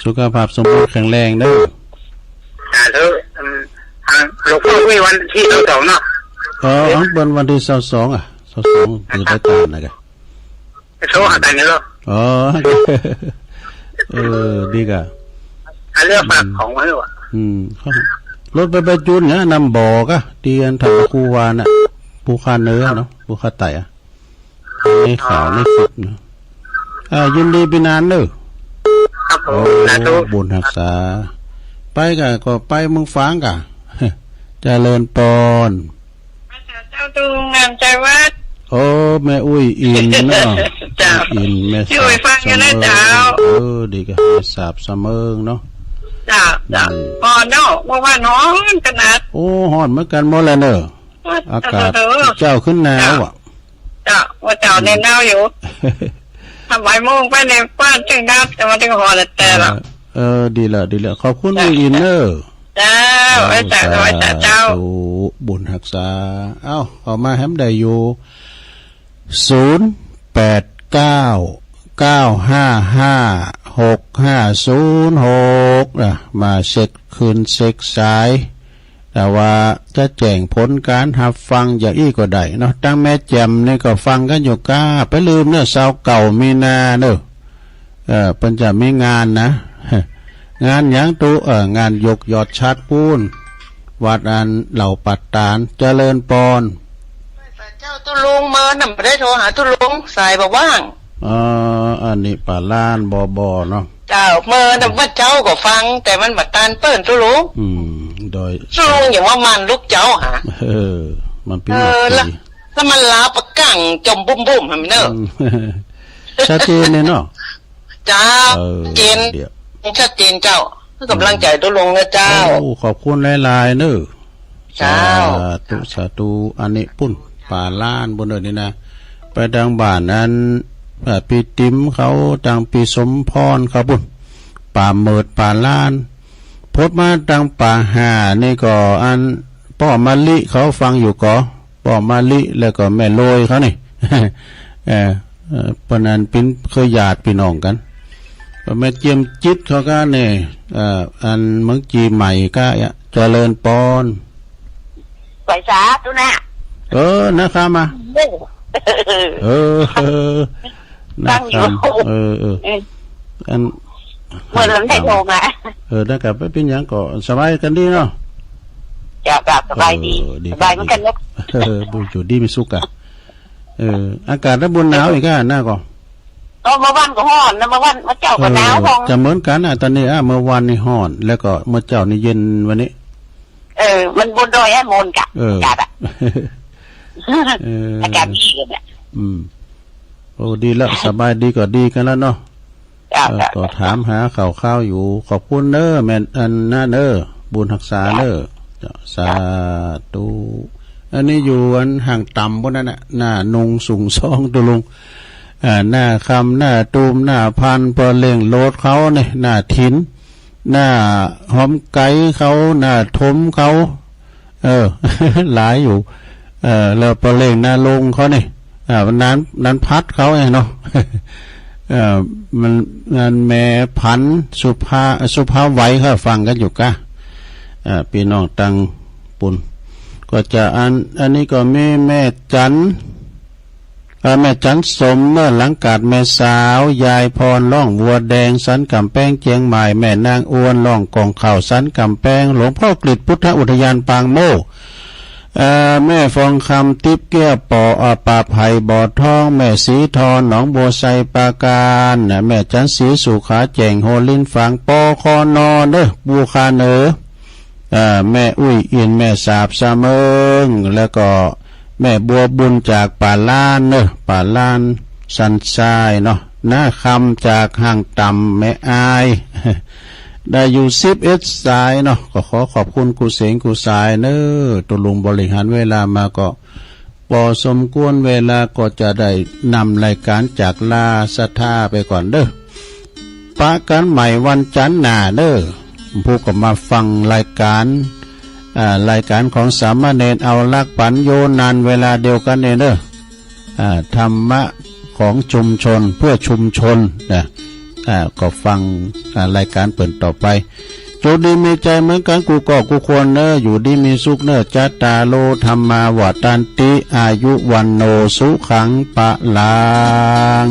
สุขภาพสมบูรณ์แข็งแรงเด้อ สาธุ อืม อ่า หลวงพ่อคุยวันที่ซาวสองเนาะ เออ เอาเปิ้นวันที่ซาวสองอะ ซาวสองคือได้ตามนะกะ โทรหากันนี่เหรอ อ๋อ เออ ดีกะ อ่ะ เรื่องฝากของไว้ว่ะ อืม รถไปประจุนเนี่ย นำบ่อกะ เตียนถามครูวาน่ะ ภูคาเหนือเนาะ ภูคาใต้อะ ในข่าวในคลิปเนาะ อ่า ยินดีปี้นานเน้อ ครับผม โอ้ สาธุ บุญฮักษา ไปกะ ก็ไปเมืองฝางกะ เจริญปอน เจ้า ตุลุงงามใจวัด โอ้ แม่อุ้ยอินเนาะ เจ้า อิน แม่สาบ ชื่อไปฟังอยู่นะ สะเมิง เจ้า เออ ดีกะ แม่สาบสะเมิงเนาะ เจ้า เจ้า อืม ฮ้อนเนาะ เมื่อวานฮ้อนขนาด โอ้ ฮ้อนเหมือนกันหมดแหละเน้อ อากาศ เออ เจ้าขึ้นหนาวอะ เจ้า เมื่อเจ้าเนี่ยหนาวอยู่ ทำไมโมงไปในบ้านถึงหนาว แต่มาถึงฮ้อนแต่ละ เออ เออ ดีละ ดีละ ขอบคุณ เจ้า แม่อินเน้อ เจ้า เออ ไว้สา ไว้สาเจ้า สาธุ บุญฮักษา เอ้า เข้ามาแหมได้อยู่ ศูนย์แปดเก้า เก้าห้าห้า หกห้าศูนย์หก นะ มาเช็คคืนเช็คสาย แต่ว่าจะแจ้งผลก๋านฮับฟังอย่างอี้ก็ได้เนาะ ตังแม่แจ่มนี่ก็ฟังกั๋นอยู่ก้า ไปลืมเน้อ ซาวเก้ามีนาเน้อ เออ เปิ้นจะมีงานนะ งานหยังตุ๊ เออ งานยกยอดฉัตรปู๊น วัดอันเหล่าปัดตาน เจริญปอน เจ้า ตุ๊ลุง เมินน่ะ บ่ได้โทรหาตุ๊ลุง สายบ่ว่าง เออ อันนี้ป่าล้านบ่บ่เนาะ เจ้า เมินน่ะ เมื่อเจ๊าก็ฟัง แต่มันบ่ตานเปิ้นตุ๊ลุง อืม โดย ตุ๊ลุงอย่าว่ามันลูกเจ๊าหา เออ มันปิ้น เออ ละ แล้วมันลาวปะกังจมบุ้มๆ หั่นเน้อ อืม ชัดเจนเลยเนาะ เจ้า เออ ชัดเจน เดี๋ยว ชัดเจนเจ้า ให้ก๋ำลังใจ๋ตุ๊ลุงนะเจ้า โอ้ ขอบคุณหลายๆ เน้อ เจ้า สาธุ สาธุ อันนี้ปู๊น ป่าล้านปู๊นเน้อนี่นะ ไปตางบ้านอัน เอ่อ ปี้ติ๋มเขา ตางปี้สมพรเขาปู๊น ป่าเมิด ป่าล้าน พดมาตางป่าห่านี่ก็อันป้อมะลิเขาฟังอยู่ก่อ ป้อมะลิแล้วก็แม่โลยเขานี่ เออ เออ เปิ้นอันปิ้นเคยญาติปี้น้องกั๋น แม่เจียมจิตเขาก้านี่ เอ่อ อันเมืองจีใหม่ก้า เจริญปอน ไหว้สาตุ๊นะ เออ นะครับมา เออ เออ ฟังอยู่ นะครับ เออ เออ เออ อัน เมื่อนั้นได้โทรมา เออ ได้กลับไปปิ้นหยังก็สบายกั๋นดีเนาะ เจ้า เจ้า สบายดี เออ ดี สบายเหมือนกั๋นเนาะ เออ บุญอยู่ดีมีสุขอะ เออ อากาศละบุญหนาวอีกอะ หน้าก็ เออ เมื่อวานก็ฮ้อนนะ เมื่อวาน เมื่อเจ๊าก็หนาว เออ ฮ้อน จะเหมือนกั๋นอะ ต๋อนนี้อะ เมื่อวานนี่ฮ้อน แล้วก็เมื่อเจ๊านี่เย็นวันนี้ เออ มันบนดอยอะ มนกะ เออ อากาศอะ เออ อากาศดีกั๋นอะ อืม โอ้ ดีละ สบายดีก็ดีกั๋นละเนาะ เจ้า เออ เจ้า ก็ถามหาข่าวคราวอยู่ ขอบคุณเน้อ แม่อันนะเน้อ บุญฮักษาเน้อ เจ้า สาธุ อันนี้อยู่อันห้างต่ำปู๊นนั่นน่ะ หน้านุงสุงซองตุ๊ลุง อ่า หน้าคำ หน้าตูม หน้าพัน ป้อเล่งโลดเขาเนี่ย หน้าถิน หน้าหอมไก๋เขา หน้าทมเขา เออ หลายอยู่ เออ แล้วป้อเล่งหน้าลงเขานี่ อ่า นั้น นั้นพัดเขาไงเนาะ เออ มัน นั้นแม่ผัน สุภา สุภาไหวเขาฟังกั๋นอยู่ก้า อ่า ปี้น้องตางปู๊น ก็จะอัน อันนี้ก็มีแม่จัน เอ่อ แม่จันสม เมื่อหลังกาดแม่สาว ยายพรร้องวัวแดง สันก๋ำแปงเจียงใหม่ แม่นางอ้วนร้องก่องข้าว สันก๋ำแปง หลวงพ่อกฤษพุทธอุทยานปางโมกข์ เอ่อ แม่ฟองคำ ติ๊บแก้ว ปอ อ่า ป่าไผ่บ่อทอง แม่สีทอง หนองบัวไช ปราการ นะ แม่จันทร์ศรี สุขาแจ่ง หัวรินฝาง ปคน เนอะ ปูคาเหนือ เอ่อ แม่อุ้ยอิน แม่สาบสะเมิง แล้วก็แม่บัวบุญจากป่าล้านเนอะ ป่าล้าน สันทรายเนาะ น้าคำจากห้างต่ำ แม่อาย ได้อยู่สิบเอ็ดสายเนาะ ก็ขอขอบคุณกู้เสงกู้สายเนอะ ตุ๊ลุงบริหารเวลามาก็ปอสมควร เวลาก็จะได้นำรายก๋านจากลาศรัทธาไปก่อนเด้อ ปะกั๋นใหม่วันจันทร์หน้าเด้อ พวกก็มาฟังรายก๋าน อ่า รายก๋านของสามเณรเอารักปั๋นโยนานเวลาเดียวกั๋นนี่เด้อ อ่า ธรรมะของชุมชนเพื่อชุมชนนะ อ่า ก็ฟัง อ่า รายก๋านเปิ้นต่อไป โจคดีมีชัยเหมือนกั๋นกู้ก้อกู้คนเนอะ อยู่ดีมีสุขเนอะ จัตตาโร ธัมมา วัฑฒันติ อายุ วัณโณ สุขัง พลัง